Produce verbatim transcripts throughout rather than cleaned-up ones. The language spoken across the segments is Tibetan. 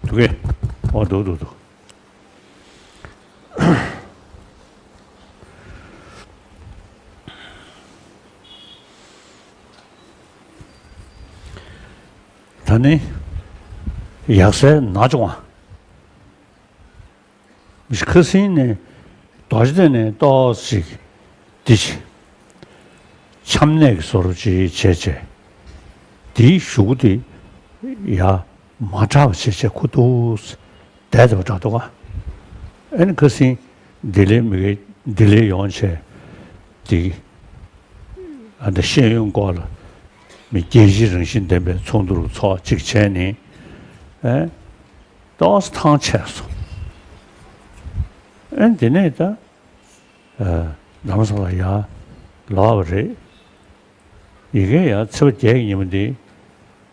འདུག་གས། ཨོ་འདུག་འདུག་འདུག་ད་ནི་ཡག་སའི་ན་ཆུང་བ། ཁ་སང་ནས་རྡོ་རྗེ་གདན་ནས་ཏོག་ཙམ་འདི་ཅིག་ཆམ་ནད་ཀྱི་བཟོ་འདྲ་ཅིག་བྱས་བྱས། འདིའི་གཞུག་གུ་དེ་ཡར་མ་དྲག་པ་བྱས་བྱས་ཁུ་ཏོག་ཙམ་བསྡད་བསྡད་པ་འདྲ་འདུག་ག་ཨ་ནི་ཁ་སང་ལྡི་ལི་མི་དགེ་ལྡི་ལི་ཡོང་བྱས་འདི་ཨ་འདི་ཤེས་ཡོན་སྐོར་ལ་མི་རྒྱལ་སྤྱིའི་རང་བཞིན་ལྡན་པའི་ཚོགས་འདུ་ཚོགས་གཅིག་བྱས་ནས་ཨ། ཏོག་ཙམ་ཐང་ཆད་སོང་། ཨེ་འདི་ནས་ད་ཨ་རྡ་རམ་ས་ལ་ཡར་ལོག་པ་རེད། ཡ་གི་ཡར་ཚེས་པ་བརྒྱད་ཀྱི་ཉིན་མོ་འདི་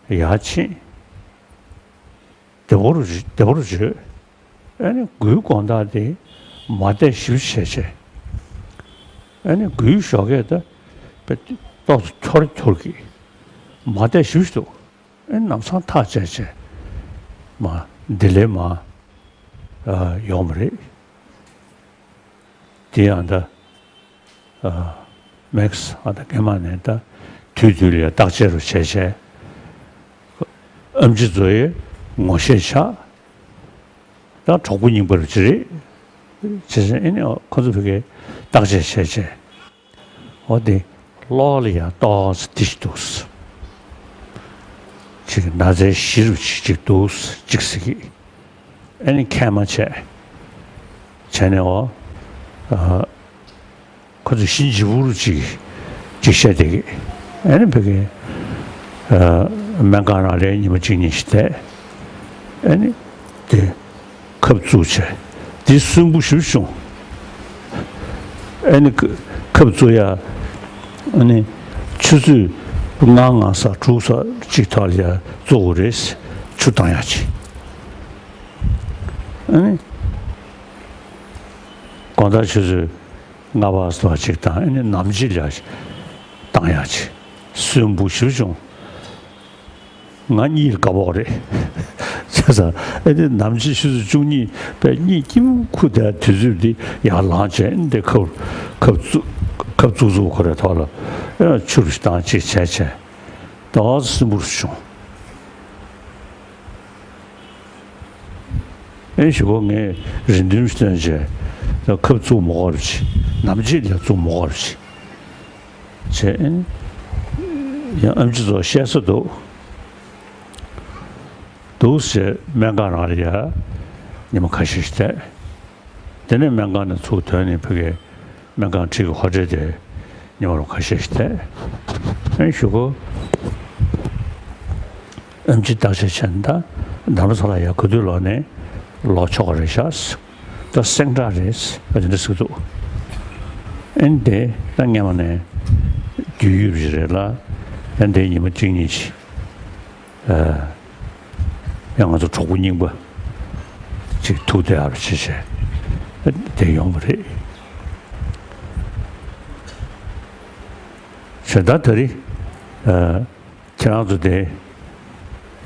ཡར་ཕྱིན། བདེ་པོ་རུ་བདེ་པོ་རུ་བྱོས། ཨེ་ནི་དགུན་དགོང་དག་དེ་མ་བསྡད་ཞིབ་བྱས་བྱས། ཨེ་ནི་དགུན་ཞོགས་ཀས་ད་ཏོག་ཙམ་འཁྱོར་འཁྱོར་གྱིས་མ་བསྡད་ཞིབ་ཞིབ་འདུག་ཨེ་ནམ་སང་ཐག་བཅད་བྱས་མ་ལྡི་ལི་མར་ཨ་ཡོང་བ་རེད། དེ་ཡང་ད་ཨ་མེག་སི་ཨ་ད་སྔས་མ་ནས་ད་དུས་དུས་ལ་ཡང་བརྟག་དཔྱད་རུ་བྱས་བྱས། ཨེམ་ཆི་ཚོ་ཡི་ངོ་ཤེས་ཆགས། ད་གྲོགས་པོ་རྙིང་པ་རུ་ཅི་རེད། བྱས་ཙང་ཨེ་ནི་ཁོ་ཚོ་ཕ་གིར་བརྟག་དཔྱད་བྱས་བྱས། འོ་དེ་གློ་ལ་ཡང་ཏོག་ཙམ་དེ་ཞིག་འདུག་ཅིག་ན་ཚའི་གཞི་རུ་ཅིག་ཅིག་འདུག་ཅིག་ཟེར་གི་ཨ་ནི་མཁལ་མ་བྱས། བྱས་ནས་འོ་ཨ་ཁོ་ཚོ་གཤིན་རྗེ་པོ་རུ་ཅིག་ཅིག་བཤད་བསྡད་གི་ཨ་ནི་ཕ་གི་ཨ་སྨན་ཁང་ནང་ལ་ཉི་མ་གཅིག་གཉིས་ཤིག་བསྡད། ཨ་ནི་དེ་ཁབ་བཙུགས་བྱས་དེ་སུན་པོ་ཞེ་པོ་བྱུང་། ཨ་ནི་ཁ་ཁབ་བཙུགས་ཡ་ཨ་ནི་ཆུ་ཚོད་ལྔ་ལྔ་ས་དྲུག་ས་གཅིག་ཐོག་ལ་ཡ་བཙུགས་དགོས་རེད། ཆུ་བཏང་ཡ་ཅིག་ཨ་ནི་དགོང་དག་ཆུ་ཚོད་ལྔ་པ་ཙམ་ཅིག་དང་ཨ་ནི་ནམ་ཕྱེད་ལ་བཏང་ཡ་ཅིག་སུན་པོ་ཞེ་པོ་བྱུང་། ང་གཉིད་དགའ་པོ་རེད། བྱས་ཙང་ཨ་ནི་ནམ་ཕྱེད་ཆུ་ཚོད་བཅུ་གཉིས་པའི་གཉིད་སྐྱིད་པོ་ཁུག་བསྡད་དུས་ཚོད་འདི་ཡར་ལངས་བྱས་ཨ་ནི་འདི་ཁབ་ཁབ་བཙུགས་ཁབ་བཙུགས་བཙུགས་ཁོ་རའི་ཐོག་ལ་ཨ་ཆུ་རུ་བཏང་ཅིག་བྱས་བྱས་ཏོག་ཙམ་སུན་པོ་རུ་བྱུང་། ཨེ་ཞུ་གོ་ངས་རེ་འདུན་བཏོན་བྱས་ཁབ་བཙུགས་མ་དགོས་པ་ཅིག་ནམ་ཕྱེད་ལ་བཙུགས་མ་དགོས་པ་ཅིག་བྱས། ཡང་ཨེམ་ཆི་ཚོ་བཤད་ས་འདུག་འདུག་ཟེར་སྨན་ཁང་ནང་ལ་ཡ་ཉི་མ་ཁ་ཤས་ཤིག་བསྡད། དེ་ནས་སྨན་ཁང་ནས་ཚུར་ཐོན་ནས་ཕ་གིའི་སྨན་ཁང་འཁྲིས་ཀྱི་ཧོ་ཊེལ་དེ་ཉི་མ་རུ་ཁ་ཤས་ཤིག་བསྡད། ཨེ་ཞུ་གོ་ཨེམ་ཆི་བརྟག་དཔྱད་བྱས་ན་ད་རྡ་རམ་ས་ལ་ཡ་ག་དུས་ལོག་ནས་ལོག་ཆོག་གི་རེད་ཤག་ད་སེང་བྲག་རེད་ཨ་དེ་འདྲ་ཟེར་གི་འདུག་ཨེ་འདི་ད་སྔས་མ་ནས་རྒྱུས་ཡོད་པ་ཞིག་རེད་ལ་ཨེ་འདི་ཉི་མ་གཅིག་གཉིས་ཤིག་ཨ་ཡང་ང་ཚོ་གྲོགས་པོ་རྙིང་པ་ཅིག་ཐུག་བསྡད་ཡག་བྱས་བྱས་ཨ་དེ་ཡོང་བ་རེད། བྱས་ད་ད་རེས་ཨ་ཁྱེད་རང་ཚོ་དེ་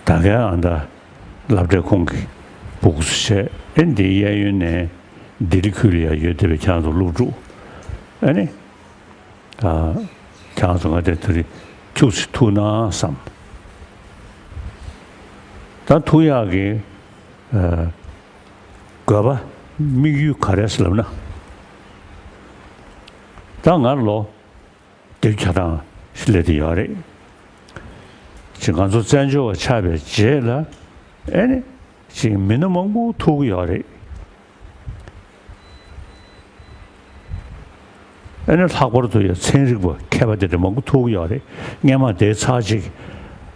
ད་གའི་ཨ་ད་སློབ་གྲྭའི་ཁོངས་ཀྱི་སྤུ་གུ་ཚོ་བྱས་ཨེ་འདི་གཡས་གཡོན་ནས་ལྡི་ལི་ཁུལ་ལ་ཡང་ཡོད་བསྡད་པའི་ཁྱེད་རང་ཚོ་སློབ་ཕྲུག་ཨ་ནི་ཨ་ཁྱེད་རང་ཚོ་ང་དེ་ད་རེས་ཁྱུག་ཙམ་ཐུག་ན་བསམ། ད་ཐུག་ཡག་གི་ཨ་དགོས་པ་དམིགས་ཡུལ་ག་རེ་ཟེར་ལབ་ན། ད་ང་ལོ་དེབ་ཆ་ཚང་ཞིག་སླེབས་བསྡད་ཡོད་རེད། ཅིག་ང་ཚོ་བཙན་བྱོལ་བ་ཆགས་པའི་རྗེས་ལ་ཨེ་ནི་ཅིག་མི་སྣ་མང་པོ་ཐུག་གི་ཡོད་རེད། ཨེ་ནི་ལྷག་པར་དུ་ཡང་ཚན་རིག་པ་མཁས་པ་དེ་འདྲ་མང་པོ་ཐུག་གི་ཡོད་རེད། སྔས་མ་དེའི་ཚར་གཅིག་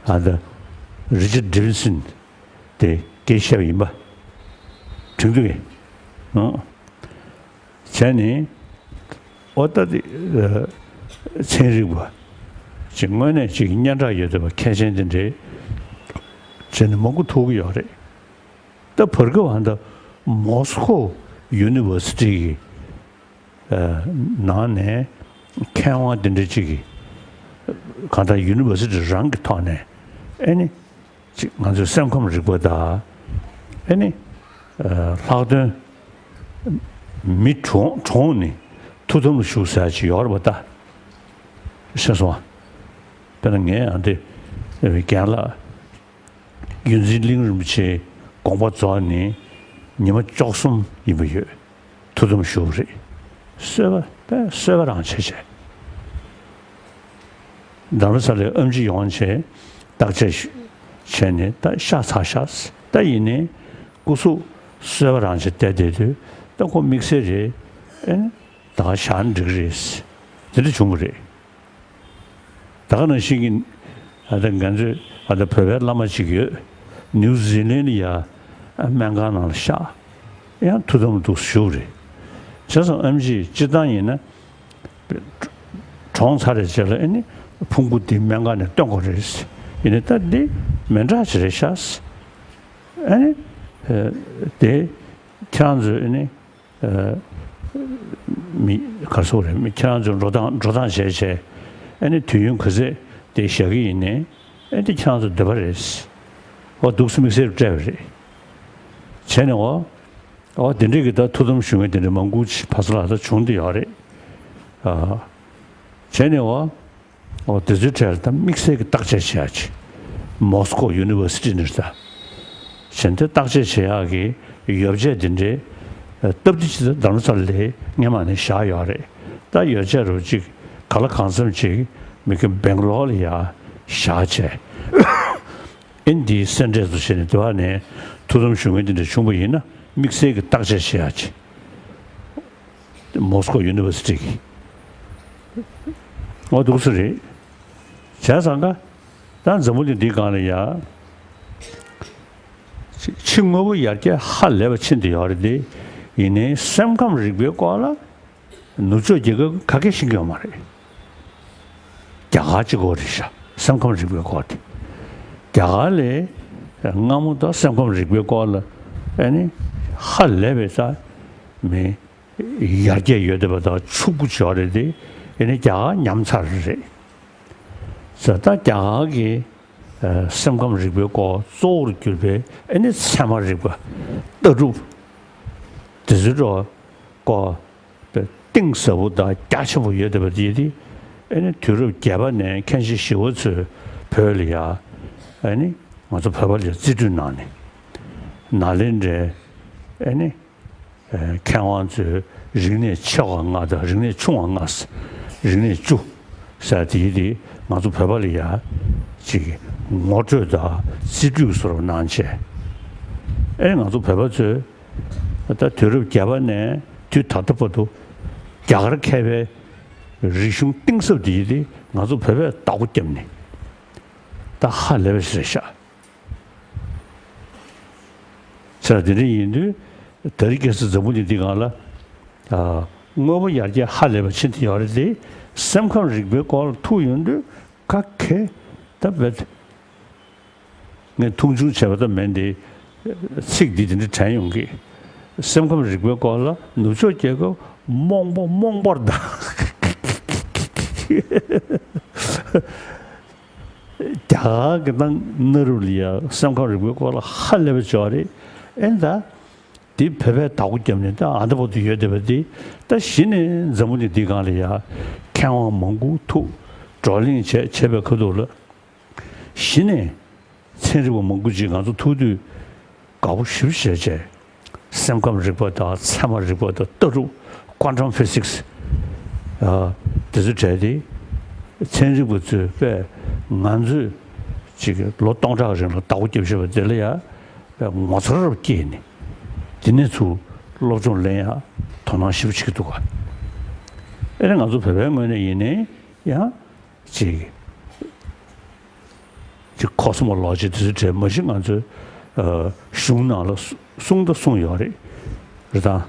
ཨ་ད་རི་ཅར་ཌེ་ཝིན་སན་དེ་སྐད་ཆ་བཤད་པ་ཡིན་པ། དྲན་གྱི་འདུག་གས། ཨང་། བྱས་ནས་ཨོ་ད་དེ་ཚན་རིག་པ་ ཅིག་དངོས་གནས་ཅིག་སྙན་གྲགས་ཡོད་བསྡད་པ་མཁས་ཅན་དེ་འདྲས་བྱས་ནས་མང་པོ་ཐུག་གི་ཡོད་རེད། ད་བར་སྐབས་ཧ་ད་མོ་སི་ཁོ་ཡུ་ནི་ཝར་སི་ཊི་གི་ནང་ནས་མཁས་དབང་དེ་འདྲ་ཅིག་གིས་གང་ལྟར་ཡུ་ནི་ཝར་སི་ཊི་རང་གི་ཐོག་ནས་ཨེ་ནི་ཅིག་ང་ཚོའི་སེམས་ཁམས་རིག་པ་དང་ཨེ་ནི་ལྷག་དོན་མི་གྲོངས་གྲོངས་ནས་ཐུགས་དམ་ལ་བཞུགས་ཟེར་ཡག་ཅིག་ཡོད་རེད་པ་ད། ཤེས་སོང་ཨ། དཔེར་ན་ངས་ཨ་འདི་རྒན་ལགས་ཡོངས་འཛིན་གླིང་རིན་པོ་ཆེའི་དགོངས་པ་རྫོགས་ནས་ཉི་མ་བཅུ་གསུམ་ཡིན་པ་ཡོད། ཐུགས་དམ་བཞུགས་པ་རེད། གསོལ་བ་དཔེ་གསོལ་བ་རང་བྱས་བྱས། རྡ་རམ་ས་ལའི་ཨེམ་ཆི་ཡོང་བྱས་བརྟག་དཔྱད་བྱས་ནས་ད་ཤ་ཚ་ཤ་ད་ཡིན་ནའི་སྐུ་གཟུགས་གསོལ་བ་རང་བྱས་བསྡད་བསྡད་དུས་ད་ཁོ་དམིགས་བསལ་རེད། ཨེ་ད་ག་བཞག་ན་འགྲིག་གི་རེད། དེ་འདྲ་བྱུང་བ་རེད། ད་ག་ནང་བཞིན་གྱི་ཨ་ད་ང་ཚོའི་ཨ་ད་བོད་པའི་བླ་མ་ཅིག་ཡོད། ནིའུ་ཛི་ལན་ལ་ཡ་སྨན་ཁང་ནང་ལ་བཞག་ཡང་ཐུགས་དམ་དུ་བཞུགས་རེད། བྱས་ཙང་ཨེམ་ཆི་སྤྱིར་བཏང་ཡིན་ན་གྲོངས་ཚར་རེད་བྱས་ལ་ཨེ་ནི་ཕུང་པོ་འདི་སྨན་ཁང་ནས་བཏོན་དགོས་རེད། ཡིན་ནའི་ད་འདི་མི་འདྲ་ཅིག་རེད་ཤག་ཨེ་ནི་དེ་ཁྱེད་རང་ཚོས་ཨེ་ནི་མི་ག་རེ་ཟེར་དགོས་རེད། མི་ཁྱེད་རང་ཚོས་འགྲོ་སྟངས་འགྲོ་སྟངས་བྱས་བྱས་ཨ་ནི་དུས་ཡུན་ག་ཚོད་དེ་བཞག་གི་ཡིན་ནའི་ཨ་ནི་ཁྱེད་རང་ཚོ་འདོད་པ་རེད། འོ་འདུག་སེ་དམིགས་བསལ་སྤྲད་པ་རེད། བྱས་ནས་འོ་འོ་དེ་འདྲས་ཀྱི་ད་ཐུགས་དམ་བཞུགས་མཁན་དེ་འདྲས་མང་པོ་ཅིག་ཕ་ས་ལ་ད་བྱུང་བསྡད་ཡོད་རེད། ཨ་བྱས་ནས་འོ། འོ་དེ་ཚོའི་གྲས་ལ་ད་དམིགས་བསལ་གྱི་བརྟག་དཔྱད་བྱེད་ཡག་ཅིག་མོ་སི་ཀོ་ཡུ་ནི་ཝར་སི་ཊི་ནས་ད། བྱས་ཏེ་བརྟག་དཔྱད་བྱེད་ཡག་གི་ཡོ་བྱད་དེ་འདྲའི་སྟབས་བདེ་ཅིག་ད་རྡ་རམ་ས་ལའི་སྔས་མ་ནས་བཞག་ཡོད་རེད། ད་ཡོ་བྱད་རུ་ཅིག་ག་ལ་གང་འཚམ་ཅིག་མི་ཁྱོད་སྦེང་ལོར་ལ་ཡ་བཞག་བྱས། ཨིན་དིའི་སེ་འབྲས་སུ་བྱས་ནས་དེ་བ་ནས་ཐུགས་དམ་བཞུགས་མཁན་དེ་འདྲ་བྱུང་བ་ཡིན་ན་དམིགས་བསལ་གྱི་བརྟག་དཔྱད་བྱེད་ཡག་ཅིག་མོ་སི་ཀོ་ཡུ་ནི་ཝར་སི་ཊི་གི། འོ་འདུག་སེ་རེད། བྱས་ཙང་ཀ་ད་འཛམ་བུ་གླིང་འདིའི་སྒང་ལ་ཡ། ཕྱི་དངོས་པོ་ཡར་རྒྱས་ཧ་ལས་པ་ཕྱིན་བསྡད་ཡོད་རེད་དེ། ཡིན་ནའི་སེམས་ཁམས་རིག་པའི་སྐོར་ལ་ནུབ་ཕྱོགས་རྒྱལ་ཁབ་ག་གེ་ཤེས་ཀྱི་ཡོད་མ་རེད། རྒྱ་གར་གཅིག་པོ་རེད་ཤག་སེམས་ཁམས་རིག་པའི་སྐོར་དེ། རྒྱ་གར་ལས་སྔ་མོ་དང་སེམས་ཁམས་རིག་པའི་སྐོར་ལ་ཨ་ནི་ཧ་ལས་པའི་ས་མི། ཡར་རྒྱས་ཡོད་བསྡད་པ་དང་ཕྱུག་པོ་ཅིག་ཡོད་རེད་དེ། ཨེ་ནི་རྒྱ་གར་ཉམས་ཚར་རེད། ཟེར་ད་རྒྱ་གར་གྱི་ཨ་སེམས་ཁམས་རིག་པའི་སྐོར་གཙོ་བོར་གྱུར་པའི་ཨེ་ནི་ཚད་མ་རིག་པ། ལྟ་གྲུབ། དེ་ཚོའི་སྐོར་གཏིང་ཟབ་པོ་དང་རྒྱ་ཆེན་པོ་ཡོད་བསྡད་པ་དེ་དེ་ཨེ་ནི་དུས་རབས་བརྒྱད་པ་ནས་མཁན་ཆེན་ཞི་བ་འཚོས་བོད་ལ་ཡ་ཨེ་ནི་ང་ཚོ་བོད་པ་ལ་རྩིས་སྤྲོད་གནང་ནས་ནཱ་ལེནྡྲའི་ཨེ་ནི། མཁས་དབང་ཚོས་རིག་གནས་ཆེ་བ་ལྔ་དང་རིག་གནས་ཆུང་བ་ལྔ། རིག་གནས་བཅུ་ཟེར་དེ་ཡི་དེ་ང་ཚོ་བོད་པ་ལ་ཡ་ཅིག་ངོ་སྤྲོད་དང་རྩིས་སྤྲོད་བཟོ་འདྲ་གནང་བྱས། ཨེ་ང་ཚོ་བོད་པ་ཚོས་ད་དུས་རབས་བརྒྱད་པ་ནས་དུས་ད་ལྟ་བར་དུ་རྒྱ་གར་མཁས་པའི་རིག་གཞུང་གཏིང་ཟབ་དེ་ཡི་དེ་ང་ཚོ་བོད་པས་བདག་པོ་བརྒྱབ་ནས་ད་ཧ་ལས་པ་ཞིག་རེད་ཤག་ཟེར་དེ་འདྲ་ཡིན་དུས་ད་རེས་ཁ་སང་འཛམ་བུ་གླིང་འདི་སྒང་ལ་ཨ་དངོས་པོ་ཡར་རྒྱས་ཧ་ལས་པ་ཕྱིན་བསྡད་ཡོད་རེད་དེ། སེམས་ཁམས་རིག་པའི་སྐོར་ལ་ཐུག་ཡོང་དུས་ཁ་གེ་ད་བེད། ངས་མཐོང་ཆུང་བྱས་པ་ད་མིན་ཏེ། ཚིག་འདི་དེ་འདྲ་དྲན་ཡོང་གི། སེམས་ཁམས་རིག་པའི་སྐོར་ལ་ནུབ་ཕྱོགས་རྒྱལ་ཁབ་རྨོངས་པ་རྨོངས་པར་གདའ། རྒྱ་གར་གྱི་ནང་གནའ་རབས་ལ་ཡ་སེམས་ཁམས་རིག་པའི་སྐོར་ལ་ཧ་ལས་པ་ཅིག་ཡོད་རེད། ཨེ་ད། འདི་བོད་པས་བདག་པོ་བརྒྱབ་ནས་ད་ཨ་ད་བར་དུ་ཡོད་བསྡད་པ་འདི། ད་གཞི་ནས་འཛམ་བུ་གླིང་འདིའི་སྒང་ལ་ཡ་མཁས་དབང་མང་པོ་ཐུག་བགྲོ་གླེང་བྱས་བྱས་པའི་ཁ་ཐུག་ལ། གཞི་ནས་ཚན་རིག་པ་མང་པོ་ཅིག་ང་ཚོ་ཐུག་དུས། དགའ་པོ་ཞེ་པོ་བྱས་བྱས། སེམས་ཁམས་རིག་པ་དང་ཚད་མ་རིག་པ་དང་ལྟ་གྲུབ། Quantum Physics། ཨ། དེ་ཚོ་གྲས་དེ་ཚན་རིག་པ་ཚོས་དཔེ་ང་ཚོས་ཅིག་ལོ་སྟོང་ཕྲག་རིང་ལ་བདག་པོ་རྒྱབ་བཞག་པ་དེ་ལ་ཡ་དཔེ་ངོ་མཚར་རབ་སྐྱེས་ནས་དེ་ནས་ཚུར་སློབ་སྦྱོང་ལེན་ཡ་དོ་སྣང་ཞེ་པོ་བྱེད་ཀྱི་འདུག་ག་ཨེ་ནས་ང་ཚོ་བོད་པའི་ངོས་ནས་ཡིན་ནའི་ཡང་། ཅིག་ཅིག་ཁོ་སི་མོ་ལོ་ཇི་དེ་ཚོའི་གྲས་མ་གཞི་ང་ཚོའི་ཨ་གཞུང་ནང་ལ་གསུ་གསུངས་ད་གསུངས་ཡོད་རེད། རེད་དང་།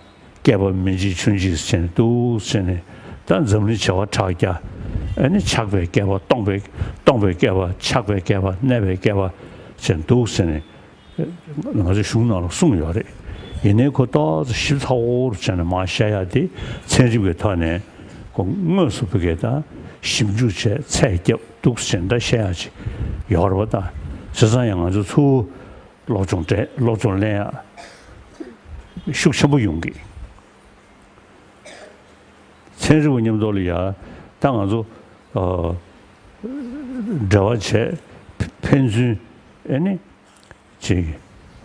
བསྐལ་པ་མི་འཇིག་ཆུ་འཇིག་ཟེར་ནས་འདུག་ཟེར་ནས་ད་འཛམ་གླིང་བྱེ་བ་ཕྲག་བརྒྱ་ ཨ་ནི་ཆགས་པའི་བསྐལ་པ། སྟོང་པའི་སྟོང་པའི་བསྐལ་པ། ཆགས་པའི་བསྐལ་པ། གནས་པའི་བསྐལ་པ་ཅན་འདུག་ཟེར་ནས་ང་ཚོའི་གཞུང་ནང་ལ་གསུངས་ཡོད་རེད། ཡིན་ནའི་ཁོ་ཏོག་ཙམ་ཞིབ་ཚགས་པོ་བྱས་ནས་མར་བཤད་ཡག་དེ་ཚན་རིག་པའི་ཐོག་ནས་ཁོ་དངོས་སུ་བོད་སྐད་དང་ཞིབ་འཇུག་བྱས་ཚད་བརྒྱབ་འདུག་ཟེར་ནས་ད་བཤད་ཡག་ཅིག་ཡོད་རེད་པ། ད་བྱས་ཙང་ཡང་ང་ཚོ་ཚུར་སློབ་སྦྱོང་སྤྲད། སློབ་སྦྱོང་ལེན་ཡག་ཤུགས་ཆེན་པོ་ཡོང་གི། ཚན་རིག་པ་མཉམ་དུ་ལ་ཡ་ད་ང་ཚོ་ཨ་འབྲེལ་བ་བྱས། ཕན་ཚུན་ཨེ་ནི་ཅིག་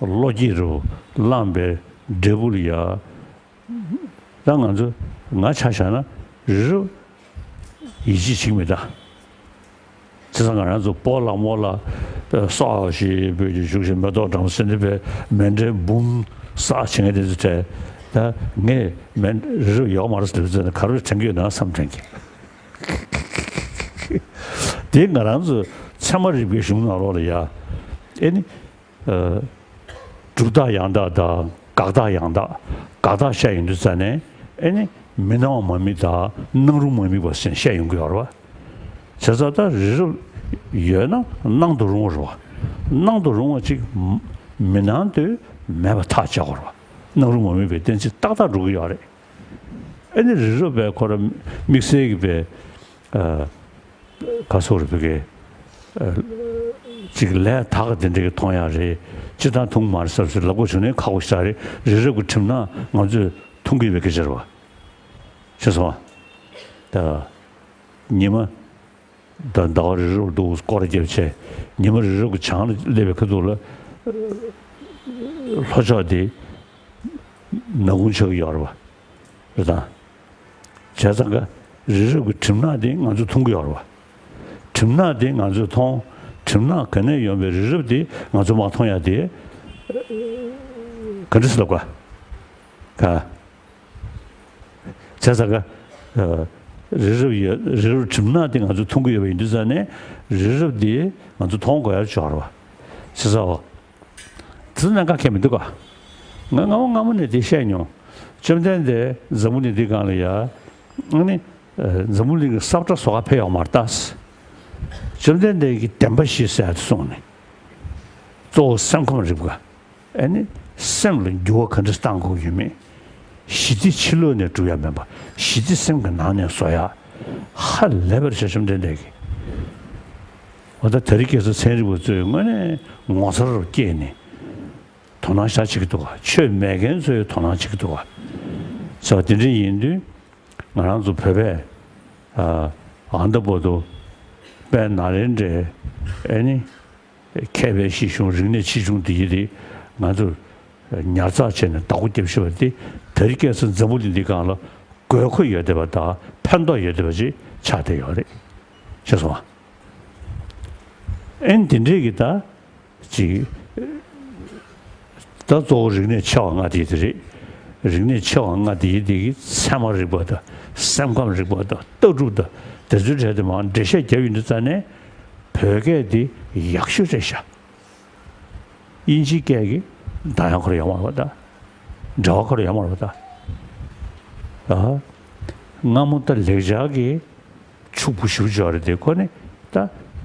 བློ་སྐྱེད་རུ་བླངས་པའི་འབྲས་བུ་ལ་ཡ། ད་ང་ཚོ་ང་ཆ་བཞག་ན་རི་རབ་ཡིད་ཆེས་བྱེད་ཀྱི་མེད་ད། བྱས་ཙང་ང་རང་ཚོ་སྤོ་ལགས་རྨོ་ལགས་སོགས་ཞེས་བོད་ཀྱི་བཞུགས་ཤིང་མེ་ཏོག་བཀྲམ་ཟེར་འདི་པའི་མཎྜལ་འབུམ་བསགས་བྱེད་མཁན་དེ་ཚོ་གྲས། ད་ངས་མཎྜལ་རི་རབ་ཡོད་མ་རེད་ཟེར་ཙང་ག་རེ་དྲན་གྱི་ཡོད་ན་བསམ་དྲན་གྱི། དེ་ང་རང་ཚོ་ཚད་མ་རིག་པའི་གཞུང་ནང་ལོགས་ལ་ཡ། ཨེ་ནི། ཨ། གྲུབ་རྟགས་ཡང་དག་དང་དགག་རྟགས་ཡང་དག། དགག་རྟགས་བཤད་ཡོང་དུས་ཙ་ནས་ཨེ་ནི་མི་སྣང་བ་མ་དམིགས་དང་སྣང་རུང་མ་དམིགས་པ་ཟེར་བཤད་ཡོང་གི་ཡོད་རེད་བ། བྱས་ཙང་ད་རི་རབ་ཡོད་ན་སྣང་དུ་རུང་བ་རེད་བ། སྣང་དུ་རུང་བ་ཅིག་མི་སྣང་དུས་མེད་པ་ཐག་བཅད་དགོས་རེད་བ། སྣང་རུང་མ་དམིགས་པའི་གཏན་ཚིགས་ཏག་ཏག་འགྲོ་གི་ཡོད་རེད། ཨེ་ནི་རི་རབ་པའི་ཁོ་ར་དམིགས་བསལ་གྱི་པའི་ཨ། ག་སོགས་རེད་བོད་སྐད། ཨ། ཅིག་ལས་དག་དེ་འདྲའི་མཐོང་ཡག་རེད། སྤྱིར་བཏང་མཐོང་མ་རེད་ཟེར་ཟེར་ལབ་དགོས་བྱུང་ན་ཁག་པོ་ཞིག་རེད། རི་རབ་ཀྱི་གྲིབ་ནག་ང་ཚོས་མཐོང་གི་ཡོད་པའི་སྐད་ཆ་རེད་བ། ཤེས་སོང་ང་། ད་ཉི་མ་ད་ཟླ་བ་རི་རབ་འདུག་སྐོར་ར་བརྒྱབ་བྱས། ཉི་མ་རི་རབ་ཀྱི་བྱང་ལ་སླེབས་པའི་ཁ་ཐུག་ལ་ལྷོ་ཕྱོགས་དེ་ནག་ཁུང་ཆགས་ཀྱི་ཡོད་རེད་བ། རེད་དང་། བྱས་ཙང་ཀ་རི་རབ་ཀྱི་གྲིབ་ནག་དེ་ང་ཚོས་མཐོང་གི་ཡོད་རེད་བ། གྲིབ་ནག་དེ་ང་ཚོས་མཐོང་། གྲིབ་ནག་ག་ནས་ཡོང་བའི་རི་རབ་དེ་ང་ཚོས་མ་མཐོང་ཡ་དེ་ག་འདྲ་ཟེར་ལབ་ག། ག། བྱས་ཙང་ཀ་ཨ། རི་རབ་ཡོད། རི་རབ་གྲིབ་ནག་དེ་ང་ཚོས་མཐོང་གི་ཡོད་པ་ཡིན་དུས་ཙ་ནས་རི་རབ་དེ་ང་ཚོས་མཐོང་དགོས་ཡ་ཅིག་ཡོད་རེད་བ། བྱས་ཙང་བ། དེ་ཚོ་གནད་འགག་གང་ཡང་མི་འདུག་ག། ང་སྔ་མོ་སྔ་མོ་ནས་དེ་བཤད་མྱོང་། བཅོམ་ལྡན་འདས་འཛམ་བུ་གླིང་འདིའི་སྒང་ལ་ཡ། ཨ་ནི། ཨ། འཛམ་བུ་གླིང་གི་ས་བཀྲ་བཟོ་གར་ཕེབས་ཡོད་མ་རེད་ད། བཅོམ་ལྡན་འདས་ཀྱིས་བདེན་པ་བཞི་ཟེར་ཡ་དེ་གསུངས་ནས། གཙོ་བོ་སེམས་ཁམས་རིག་པ། ཨ་ནི་སེམས་ལ་འགྱུར་བ་ག་འདྲ་བཏང་དགོས་ཡོད་མེད། ཞི་བདེ་ཕྱི་ལོགས་ནས་སྒྲུབ་ཡ་མིན་པ། ཞི་བདེ་སེམས་ཀྱི་ནང་ནས་བཟོ་ཡ། ཧ་ལས་པར་བྱས། བཅོམ་ལྡན་འདས་ཀྱིས། འོ་ད་དེ་རིང་ཁ་སང་ཚན་རིག་པ་ཚོས་དངོས་གནས་ངོ་མཚར་རུ་སྐྱེས་ནས་དོ་སྣང་ཤར་བྱེད་ཀྱི་འདུག་ག། ཆོས་མེད་མཁན་ཚོས་དོ་སྣང་བྱེད་ཀྱི་འདུག་ག། ཟེར་བ་དེ་འདྲ་ཡིན་དུས་ང་རང་ཚོ་བོད་པས་ཨ། ཨ་འདྲ་པོ་འདུག། དཔལ་ནཱ་ལེནྡྲའི་ཨེ་ནི། མཁས་པའི་གཞི་གཞུང་། རིག་གནས་ཆེ་ཆུང་དེ་ཡི་དེ་ང་ཚོ་ཉར་ཚགས་བྱས་ནས་བདག་པོ་རྒྱབ་ཤེས་པ་དེ་དེ་རིང་ཁ་སང་འཛམ་བུ་གླིང་འདིའི་སྒང་ལ་དགོས་མཁོ་ཡོད་བསྡད་པ་དང་ཕན་ཐོགས་ཡོད་བསྡད་པ་ཅིག་ཆགས་བསྡད་ཡོད་རེད། ཤེས་སོང་ང་། ཨེ་ནི་དེ་འདྲས་ཀྱི་ད་ཅིག་ད་གཙོ་བོ་རིག་གནས་ཆེ་བ་ལྔ་དེ་ཡི་དེ་རེད། རིག་གནས་ཆེ་བ་ལྔ་དེ་ཡི་དེ་གི་ཚད་མ་རིག་པ་དང་སེམས་ཁམས་རིག་པ་དང་ལྟ་གྲུབ་དང་དེ་ཚོའི་གྲས་དེ་མར་འགྲེལ་བཤད་རྒྱབ་ཡོང་དུས་ཙ་ནས། བོད་སྐད་འདི་ཡག་ཤོས་རེད་ཤག། དབྱིན་ཇིའི་སྐད་ཀྱི་གདངས་ཡག་ཁོ་རང་ཡོད་མ་རེད་པ་ད། འབྲེལ་བ་ཁོ་རང་ཡོད་མ་རེད་པ་ད། ཨ། སྔ་མོ་ད་ལེགས་སྦྱར་གྱི་ཕྱུག་པོ་ཞེ་པོ་ཅིག་ཡོད་རེད་དེ། ཁོ་ནི་ད་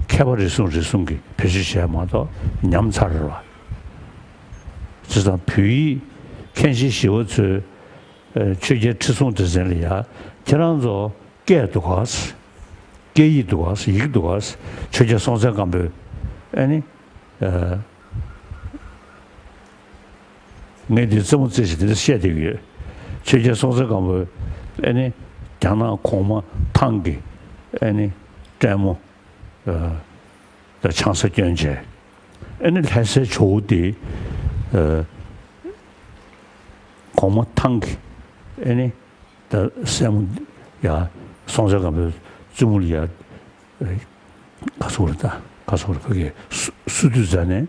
མཁས་པ་རེ་ཟུང་རེ་ཟུང་གིས་བེད་སྤྱོད་བྱས་མ་གཏོགས་ཉམས་ཚར་རེད་པ། བྱས་ཙང་བོད་ཡིག་མཁན་ཆེན་ཞི་བ་འཚོའི་ཨ། ཆོས་རྒྱལ་ཁྲི་སྲོང་ལྡེ་བཙན་ལ་ཡ། ཁྱེད་རང་ཚོ་སྐད་འདུག་ག། སྐད་ཡིག་འདུག་ག། ཡིག་འདུག་ག། ཆོས་རྒྱལ་སྲོང་བཙན་སྒམ་པོས་ཨ་ནི། ཨ། ངས་འདི་རྩེད་མོ་རྩེ་བྱས་དེ་འདྲ་བཤད་བསྡད་ཀྱི་ཡོད། ཆོས་རྒྱལ་སྲོང་བཙན་སྒམ་པོས་ཨ་ནི་རྒྱ་ནག་གོང་མ་ཐང་གི་ཨ་ནི་སྲས་མོ། ཨ། ད་ཆང་ས་བསྐྱོན་བྱས། ཨ་ནི་ལྷ་སའི་ཇོ་བོ་དེ། ཨ། གོང་མ་ཐང་གི་ཨ་ནི་ད་སྲས་མོ་ཡ། སྲོང་བཙན་སྒམ་པོའི་བཙུན་མོ་ལ་ཡ། ག་སོགས་རེད་ད། ག་སོགས་རེད། ཕ་གིར་བསུ་བསུ་དུས་ཙ་ནས་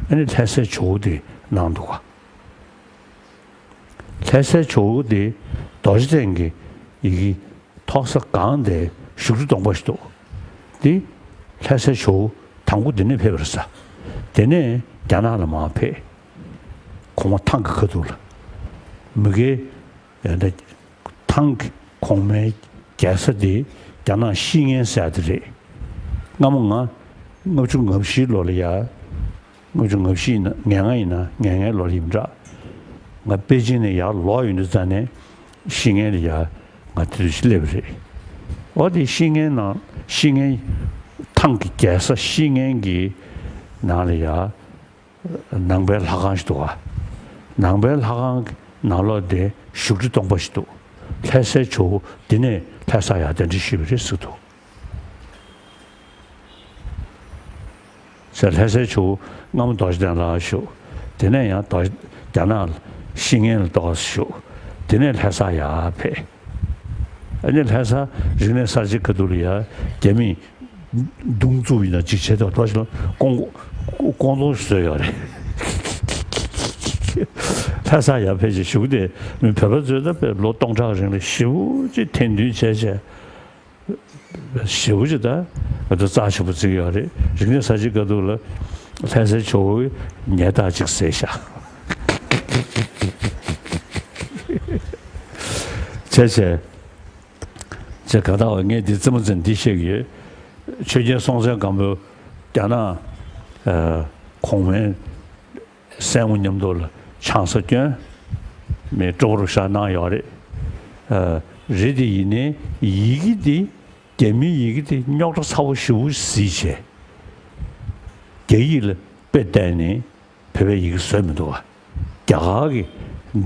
ཨ་ནི་ལྷ་སའི་ཇོ་བོ་དེ་གནང་འདུག་ག། ལྷ་སའི་ཇོ་བོ་དེ་རྡོ་རྗེ་གདན་གྱི་ཡི་གེ་ཐོག་ས་སྒང་དེར་བཞུགས་ཁྲི་སྟོང་པ་ཞིག་འདུག། དེ་ལྷ་སའི་ཇོ་བོ་དང་པོ་དེ་ནས་ཕེབས་པ་རེད་ས། དེ་ནས་རྒྱ་ནག་ལ་མར་ཕེབས། གོང་མ་ཐང་གི་ཁ་ཐུག་ལ། མི་སྒེར་ཡང་ད་ཐང་གི་གོང་མའི་རྒྱལ་ས་དེ་ རྒྱ་ནག་ཤི་ངན་ཟེར་ཡ་དེ་རེད། སྔ་མོ་ང་ལྔ་བཅུ་ང་བཞི་ལོ་ལ་ཡ། ལྔ་བཅུ་ང་བཞི་ཡིན་ན་ང་ལྔ་ཡིན་ན་ང་ལྔའི་ལོ་ལ་ཡིན་འདྲ། ང་པེ་ཅིན་ནས་ཡར་ལོག་ཡོང་དུས་ཙ་ནས་ཤི་ངན་ལ་ཡ་ང་དེ་དུས་སླེབས་པ་རེད། འོ་དེ་ཤི་ངན་ནང་ཤི་ངན་ཐང་གི་རྒྱལ་ས་ཤི་ངན་གྱི་ནང་ལ་ཡ། ནང་པའི་ལྷ་ཁང་ཞིག་འདུག་ག་ནང་པའི་ལྷ་ཁང་གི་ནང་ལོགས་དེ་བཞུགས་ཁྲི་སྟོང་པ་ཞིག་འདུག་ལྷ་སའི་ཇོ་བོ་འདི་ནས་ལྷ་ས་ཡར་གདན་འདྲེན་ཞུས་པ་རེད་ཟེར་འདུག་ཟེར། ལྷ་སའི་ཇོ་བོ་སྔ་མོ་རྡོ་རྗེ་གདན་ལ་བཞུགས། དེ་ནས་ཡང་རྡོ་རྒྱ་ནག་ཤི་ངན་ལ་ཏོག་ཙམ་བཞུགས། དེ་ནས་ལྷ་ས་ཡར་ཕེབས། ཨ་ནི་ལྷ་ས་རིག་གནས་གསར་བརྗེ་ཁ་ཐུག་ལ་ཡ་རྒྱ་མིས་མདུང་བཙུགས་ཡིན་ན་ཅིག་བྱས་ཏེ་ལོ་ཞིག་ལ་ཀོང་ཀོང་ཏོང་བཟོས་ཡོད་རེད། ལྷ་ས་ཡར་ཕེབས་ཅིག་བཞུགས་ཏེ་མི་བོད་པ་ཚོས་ད་དཔེ་ལོ་སྟོང་ཕྲག་རིང་ལ་ཞེ་པོ་ཅིག་ཐེར་འདོན་བྱས་བྱས་ཞེ་པོ་ཅིག་ད་ང་ཚོ་རྩ་ཆེན་པོ་བརྩི་གི་ཡོད་རེད། རིག་གནས་གསར་བརྗེ་ཁ་ཐུག་ལ་ལྷ་སའི་ཇོ་བོའི་ཉལ་ཐ་ཅིག་བཟས་ཤག་བྱས་བྱས། ཅེས་གང་ལྟར་བ་ངས་འདི་རྩེད་མོ་རྩེ་འདི་བཤད་ཀྱི་ཡོད། ཆོས་རྒྱལ་སྲོང་བཙན་སྒམ་པོས་རྒྱ་ནག་ཨ་གོང་མའི་སྲས་མོ་མཉམ་དུ་ལ་ཆང་ས་བསྐྱོན། མི་སྤྲོ་པོར་བཞག་གནང་ཡོད་རེད། ཨ་རེད་དེ་ཡིན་ནའི་ཡི་གེ་འདི་རྒྱ་མིའི་ཡི་གེ་འདི་རྙོག་དྲ་ཚ་པོ་ཞེ་པོ་གཟིགས་བྱས། རྒྱ་ཡིག་ལ་དཔེ་བལྟས་ནས། བོད་པའི་ཡི་གེ་བཟོས་མི་འདུག་ག་རྒྱ་གར་གྱི་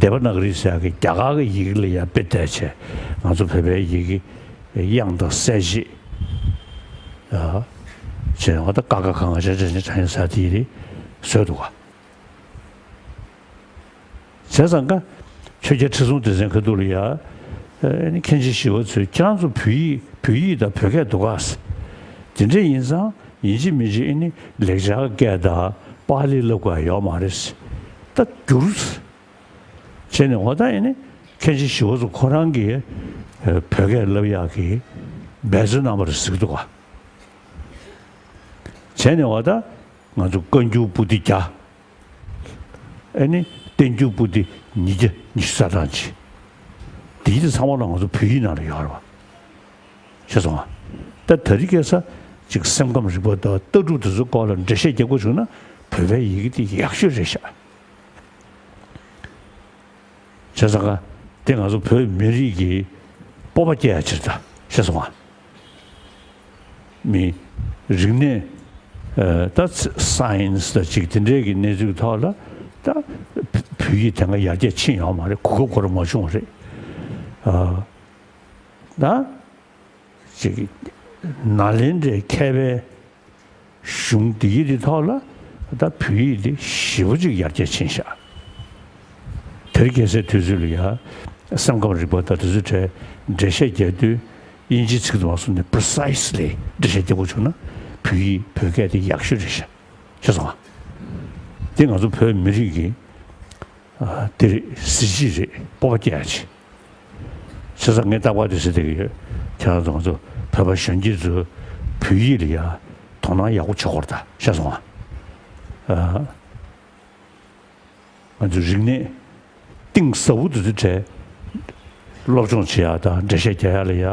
དེ་བ་ན་ག་རི་ཟེར་ཡག་གི་རྒྱ་གར་གྱི་ཡི་གེ་ལ་ཡང་དཔེ་བལྟས་བྱས་ང་ཚོ་བོད་པའི་ཡི་གེ་དབྱངས་དང་གསལ་བྱེད་ཨ་བྱས་ནས་ད་ཀ་ཁ་ག་ང་ཆ་ཆ་ཆ་ཆ་ཡིན་ས་དེ་ཡི་རེད་བཟོས་འདུག་ག་བྱས་ཙང་ཀ་ཆོས་རྒྱལ་ཁྲི་སྲོང་ལྡེ་བཙན་ཁ་ཐུག་ལ་ཡ་ཨ་ནི་མཁན་ཆེན་ཞི་བ་འཚོས་ཁྱེད་རང་ཚོ་བོད་ཡིག་བོད་ཡིག་དང་བོད་སྐད་འདུག་ག་ཟེར། དེ་འདྲ་ཡིན་ཙང་། ཡིན་གཅིག་མིན་གཅིག་ཨ་ནི་ལེགས་སྦྱར་སྐད་དང་པཱ་ལི་བསླབ་དགོས་ཡ་ཡོད་མ་རེད། ད་བསྒྱུར་བྱས་ནས་འོ་ད་ཨ་ནི་མཁན་ཆེན་ཞི་བ་འཚོ་ཁོ་རང་གིས་བོད་སྐད་བསླབ་ཡག་གི་འབད་བརྩོན་གནང་བ་རེད་ཟེར་གྱི་འདུག་ག་བྱས་ནས་འོ་ད་ང་ཚོ་བཀའ་འགྱུར་པོ་ཏི་བརྒྱ། ཨ་ནི་བསྟན་འགྱུར་པོ་ཏི་ཉིས་བརྒྱ་ཉི་ཤུ་རྩ་གྲངས་ཅིག་འདི་ཚང་མ་ལ་ང་ཚོ་བོད་ཡིག་ནང་ལ་ཡོད་རེད་བ། ཤེས་སོང་ང་། ད་དེ་རིང་ཁ་སང་ཅིག་སེམས་ཁམས་རིག་པ་དང་ལྟ་གྲུབ་དེ་ཚོའི་སྐོར་ལ་འགྲེལ་བཤད་རྒྱག་དགོས་བྱུང་ན་བོད་པའི་ཡི་གེ་དེ་ཡག་ཤོས་རེད་ཤག་བྱས་ཙང་ཀ་དེ་ང་ཚོ་བོད་མི་རིགས་ཀྱི་སྤོབས་པ་སྐྱེ་ཡ་ཕྱིར་ད་ཤེས་སོང་ང་། མི་རིག་གནས་ཨ་ད་སའེན་སི་དང་ཅིག་དེ་འདྲའི་གི་གནས་ཚུལ་ཐོག་ལ་ད་བོད་ཡིག་དེ་སྔ་ཡར་རྒྱས་ཕྱིན་ཡོད་མ་རེད། གོ་སྐབས་ཁོ་རང་མ་བྱུང་བ་རེད། ཨ་ད། ཅིག་ནཱ་ལེནྡྲའི་མཁས་པའི་གཞུང་འདི་ཡི་དེ་ཐོག་ལ་ད་བོད་ཡིག་འདི་ཞེ་པོ་ཅིག་ཡར་རྒྱས་ཕྱིན་ཤག་དེར་ཁ་སང་དུས་ཚོད་ལ་ཡ་སེམས་ཁམས་རིག་པ་དང་དེ་ཚོའི་གྲས་འགྲེལ་བཤད་རྒྱག་དུས་དབྱིན་ཇིའི་ཚིག་ཏུ་མ་སོང་ནས་precisely འགྲེལ་བཤད་རྒྱག་དགོས་བྱུང་ན་བོད་ཡིག་བོད་སྐད་དེ་ཡག་ཤོས་རེད་ཤག་ཤེས་སོང་ང་། འདི་ང་ཚོ་བོད་མི་རིགས་ཀྱི་ཨ་དེ་རེད། གཟི་བརྗིད་རེད། སྤོབས་པ་སྐྱེ་ཡ་ཆེ། བྱས་ཙང་ངས་རྟག་པར་དེ་ཟེར་བསྡད་ཀྱི་ཡོད། ཁྱེད་རང་ཚོ་ང་ཚོ་བོད་པ་གཞོན་སྐྱེས་ཚོས་བོད་ཡིག་ལ་ཡ་དོ་སྣང་ཡག་པོ་བྱེད་དགོས་རེད་ད། ཤེས་སོང་ང་། ཨ་ང་ཚོ་རིག་གནས་གཏིང་ཟབ་པོ་དེ་ཚོའི་གྲས་སློབ་སྦྱོང་བྱེད་ཡ་དང་འགྲེལ་བཤད་རྒྱག་ཡ་ལ་ཡ་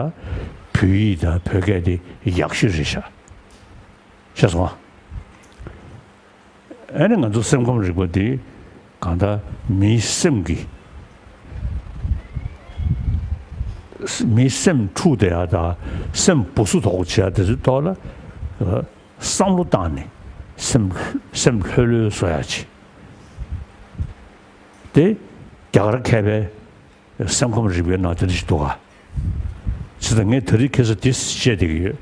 བོད་ཡིག་དང་བོད་སྐད་དེ་ཡག་ཤོས་རེད་ཤག་ཤེས་སོང་ང་། ཨ་ནི་ང་ཚོ་སེམས་ཁམས་རིག་པ་འདི་གང་ལྟར་མིའི་སེམས་ཀྱི་མིའི་སེམས་འཁྲུག་བསྡད་ཡ་དང་སེམས་སྦུ་སུབ་དོག་པོ་བྱེད་ཡ་དེ་ཚོའི་ཐོག་ལ་བསམ་བློ་བཏང་ནས་སེམས་སེམས་ལྷོད་ལྷོད་བཟོ་ཡ་ཆེ། དེ་རྒྱ་གར་མཁས་པའི་སེམས་ཁམས་རིག་པའི་ནང་དེ་འདྲ་ཞིག་འདུག་ག་བྱས་ཙང་ངས་དེ་རིང་ཁ་སང་འདི་བཤད་བསྡད་ཀྱི་ཡོད།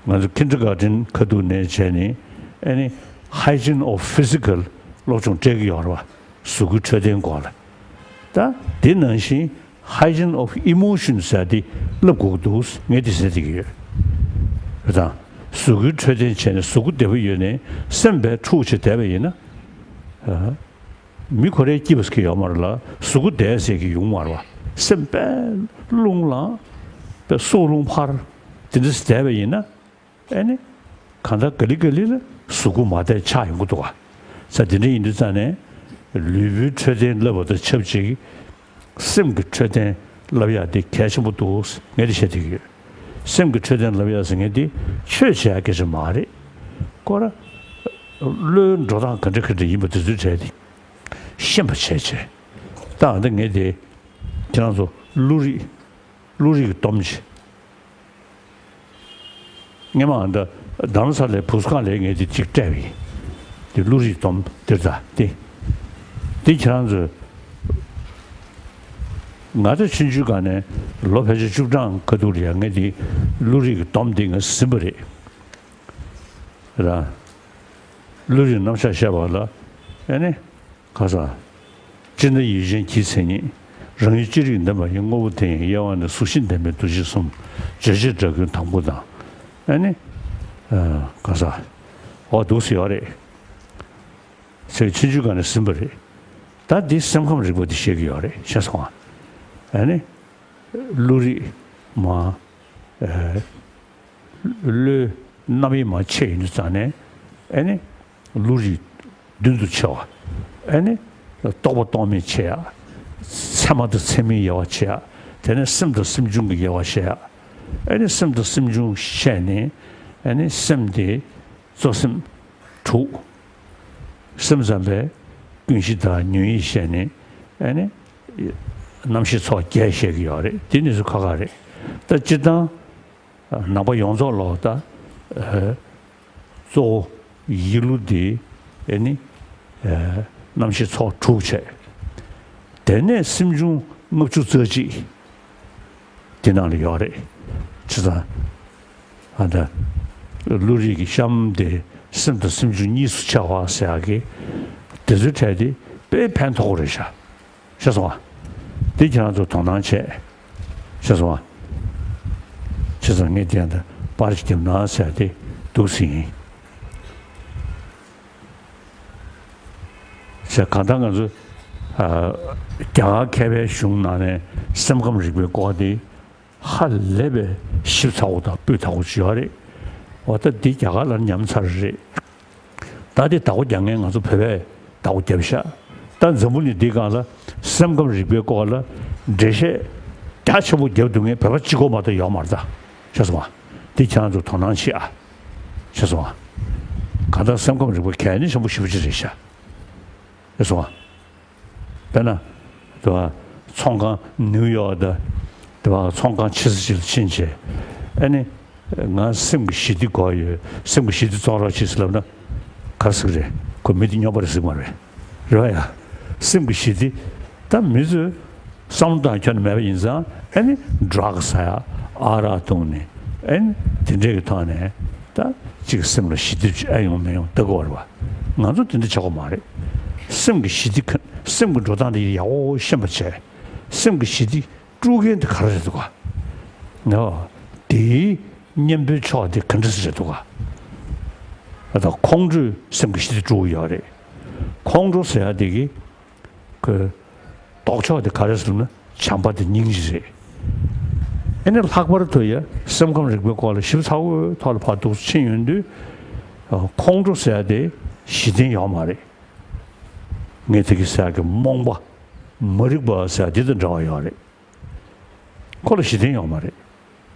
ང་ཚོ་ཁིན་ཌར་གྷར་ཊན་ཁ་ཐུག་ནས་བྱས་ནས་ཨ་ནི་hygiene of physical སློབ་སྦྱོང་སྤྲད་ཀྱི་ཡོད་རེད་བ། གཟུགས་པོའི་འཕྲོད་བསྟེན་སྐོར་ལ། ད་དེ་ནང་བཞིན་hygiene of emotion ཟེར་དེ་བསླབ་དགོས་ཀྱི་འདུག་ངས་དེ་ཟེར་བསྡད་ཀྱི་ཡོད། རེད་དང་། གཟུགས་པོའི་འཕྲོད་བསྟེན་བྱས་ནས་གཟུགས་པོ་བདེ་པོ་ཡོད་ནས་སེམས་པའི་འཁྲུག་བྱས་བསྡད་པ་ཡིན་ན། ཨ། མི་ཁོ་རའི་སྐྱིད་པ་ཟེར་གྱི་ཡོད་མ་རེད་ལ་གཟུགས་པོ་བདེ་ཟེར་གྱི་ཡོང་མ་རེད་བ། སེམས་དཔེ་རླུང་ལངས། དཔེ་སྲོག་རླུང་འཕར། དེ་འདྲ་ཟེར་བསྡད་པ་ཡིན་ན། ཨེ་ནི། གང་ལྟར་ག་ལེ་ག་ལེ་ལ་གཟུགས་པོ་མ་བདེ་ཆགས་ཡོང་གི་འདུག་ག་ས་དེ་འདྲ་ཡིན་དུས་ཙང་ནས། ལུས་པོའི་འཕྲོད་བསྟེན་བསླབ་པ་དང་ཆབས་ཅིག་སེམས་ཀྱི་འཕྲོད་བསྟེན་བསླབ་ཡག་དེ་གལ་ཆེན་པོ་འདུག་ངས་དེ་བཤད་བསྡད་ཀྱི་ཡོད། སེམས་ཀྱི་འཕྲོད་བསྟེན་ལབ་ཡ་ཟེར་མཁན་དེ་ཆོས་བྱེད་ཡ་སྐད་ཆ་མ་རེད། ཁོ་ར་བློའི་འགྲོ་སྟངས་ག་འདྲ་ག་འདྲ་ཡིན་པ་དེ་ཚོའི་གྲས་དེ་ཤེས་པ་བྱས་བྱས། ད་ཨ་ད་ངས་དེ་ཁྱེད་རང་ཚོ་བློ་རིག་བློ་རིག་གི་སྡོམ་བྱེད། སྔས་མ་ཨ་ད་རྡ་རམ་ས་ལའི་བུ་སྒང་ལ་ངས་དེ་གཅིག་སྤྲད་པ་ཡིན། དེ་བློ་རིག་སྡོམ་དེར་ད་དེ་དེ་ཁྱེད་རང་ཚོས། ང་ཚོ་ཆུང་ཆུང་སྒང་ནས་ལོ་ཕལ་ཆེར་བཅུ་གྲངས་ཁ་ཐུག་ལ་ཡང་ངས་དེ་བློ་རིག་གི་སྡོམ་དེ་ངས་ཟིན་པ་རེད། ར། བློ་རིག་རྣམ་གཞག་བཤད་པ་ལ་ཨེ་ནི་ཁ་སང་། ཅི་འདྲ་ཡུལ་ཅན་གྱི་མཚན་ཉིད། རང་ཡུལ་ཅི་རིགས་འདེམས་པ་ཡིན། དངོས་པོ་དེ་ཡང་དབྱེ་བ་ནི། གཟུགས་ཤིང་ལྡན་པའི་འདུ་བྱེད་གསུམ། རྗོད་བྱེད་སྒྲ་ཀུན་དང་པོ་དང་། ཨེ་ནི། ཁ་སང་། འོ་འདུག་སེ་ཡོད་རེད། ཟེར་ཆུང་ཆུང་སྒང་ནས་ཟིན་པ་རེད། ད་འདི་སེམས་ཁམས་རིག་པ་འདི་བཤད་ཀྱི་ཡོད་རེད། ཤེས་སོང་ཨ། ཨ་ནི། བློ་རིག་མ། ཨེ། བློའི་རྣམ་དབྱེ་མ་ཕྱེ་ཡིན་དུས་ཙང་ནས། ཨ་ནི། བློ་རིག་མདུན་དུ་ཕྱེ་བ། ཨ་ནི། རྟོག་པ་རྟོག་མེད་ཕྱེ་ཡ། ཚད་མ་དང་ཚད་མིན་དབྱེ་བ་ཕྱེ་ཡ། དེ་ནས་སེམས་དང་སེམས་བྱུང་གི་དབྱེ་བ་ཕྱེ་ཡ། ཨ་ནི་སེམས་དང་སེམས་བྱུང་བཤད་ནས། ཨ་ནི་སེམས་དེ། གཙོ་སེམས་དྲུག་སེམས་ཙམ་པས་ཀུན་གཞི་དང་ཉོན་ཡིད་བཤད་ནས། ཨ་ནི། རྣམ་ཤེས་ཚོགས་བརྒྱད་བཤད་ཀྱི་ཡོད་རེད། དེ་ནི་ཚོ་ཁག་ཁག་རེད། ད་སྤྱིར་བཏང་། ནང་པ་ཡོངས་རྫོགས་ལོག་ད། གཙོ་བོ་ཡིད་བློ་དེ། ཨ་ནི། རྣམ་ཤེས་ཚོགས་དྲུག་བྱས། དེ་ནས་སེམས་བྱུང་ལྔ་བཅུ་རྩ་གཅིག་དེ་ནང་ལ་ཡོད་རེད། བྱས་ཙང་། ཨ་ད། བློ་རིག་གི་གཤམ་དེ་སེམས་དང་སེམས་བྱུང་གཉིས་སུ་ཕྱེ་བ་ཟེར་ཡག་གི། དེ་ཚོའི་གྲས་དེ་དཔེ་ཕན་ཐོགས་རེད་ཤག་ཤེས་སོང་ཨ། དེ་ཁྱེད་རང་ཚོ་དོ་སྣང་བྱས། ཤེས་སོང་ཨ། བྱས་ཙང་ངས་དེ་ཡང་ད་པར་ཞིག་བརྒྱབ་ན་ཟེར་དེ་འདུག་སེ་ཡིན། ཟེར་གང་ལྟར་ང་ཚོ། ཨ། རྒྱ་གར་མཁས་པའི་གཞུང་ནང་ནས་སེམས་ཁམས་རིག་པའི་སྐོར་དེ་ཧ་ལས་པའི་ཞིབ་ཚགས་པོ་དང་སྤུས་དག་པོ་ཅིག་ཡོད་རེད། འོ་ད་འདི་རྒྱ་གར་ལ་ཉམས་ཚར་རེད། ད་འདི་བདག་པོ་རྒྱག་མཁན་ང་ཚོ་བོད་པས་བདག་པོ་བརྒྱབ་ཤག་ད་འཛམ་བུ་གླིང་འདིའི་སྒང་ལ་སེམས་ཁམས་རིག་པའི་སྐོར་ལ་འགྲེལ་བཤད་རྒྱ་ཆེན་པོ་བརྒྱབ་འདུག་མཁན་བོད་པ་གཅིག་པོ་མ་གཏོགས་ཡོད་མ་རེད་ད། ཤེས་སོང་ཨ། འདི་ཁྱེད་རང་ཚོ་དོ་སྣང་བྱེད་ཨ། ཤེས་སོང་ཨ། གང་ལྟར་སེམས་ཁམས་རིག་པ་གལ་གནད་ཆེན་པོ་ཞེ་པོ་ཅིག་རེད་ཤག་ཤེས་སོང་ཨ། དཔེར་ན། དེ་བ། ཚོང་ཁང་ནིའུ་ཡོག་དང་། དེ་བ་ཚོང་ཁང་ཆེ་ས་ཅིག་ལ་ཕྱིན་བྱས། ཨ་ནི། ང་སེམས་ཀྱི་ཞི་བདེ་དགོས་ཡོད། སེམས་ཀྱི་ཞི་བདེ་བཙོང་རོགས་བྱེད་ཟེར་ལབ་ན། ག་རེ་ཟེར་གི་རེད། ཁོ་མི་དེ་སྨྱོན་པ་རེད་ཟེར་གི་མ་རེད། རེད་བ་ཡ། སེམས་ཀྱི་ཞི་བདེ། ད་མི་ཚོས་བསམ་བློ་བཏང་ཁྱོན་ནས་མེད་པ་ཡིན་ཙང་། ཨ་ནི་ཌྲག་ཟ་ཡ། ཨ་རག་བཏུང་ནས། ཨ་ནི་དེ་འདྲས་ཀྱི་ཐོག་ནས་ད་ཅིག་སེམས་ལ་ཞི་བདེ་ཅིག་ཨེ་ཡོང་མི་ཡོང་ལྟ་དགོས་རེད་བ། ང་ཚོ་དེ་འདྲ་བྱེད་དགོས་མ་རེད། སེམས་ཀྱི་ཞི་བདེ་ཁ། སེམས་ཀྱི་འགྲོ་སྟངས་དེ་ཡག་པོ་ཤེས་པ་བྱས། སེམས་ཀྱི་ཞི་བདེ་དཀྲུག་མཁན་དེ་ག་རེ་རེད་འདུག་ག་ཨོ། དེའི་གཉེན་པོའི་ཕྱོགས་དེ་ག་འདྲ་ཞིག་རེད་འདུག་ག་ཨ་ད་ཁོང་ཁྲོས་སེམས་ཀྱི་ཞི་བདེ་དཀྲུག་གི་ཡོད་རེད། ཁོང་ཁྲོ་ཟེར་ཡ་དེ་གི། ཁོའི་ལྡོག་ཕྱོགས་དེ་ག་རེ་ཟེར་ན་བྱམས་པ་དང་སྙིང་རྗེ་རེད། ཨ་ནི་ལྷག་པར་དུ་ཡ་སེམས་ཁམས་རིག་པའི་སྐོར་ལ་ཞིབ་ཚགས་པོའི་ཐོག་ལ་ཕར་འདུག་ཕྱིན་ཡོང་དུས། ཁོང་ཁྲོ་ཟེར་ཡ་དེ་ཞི་བདེ་ཡོད་མ་རེད། ངས་དེ་གི་ཟེར་ཡ་གི་རྨོངས་པ། མ་རིག་པ་ཟེར་ཡ་དེ་དང་འདྲ་བ་ཡོད་རེད། ཁོ་ལ་ཞི་བདེ་ཡོད་མ་རེད།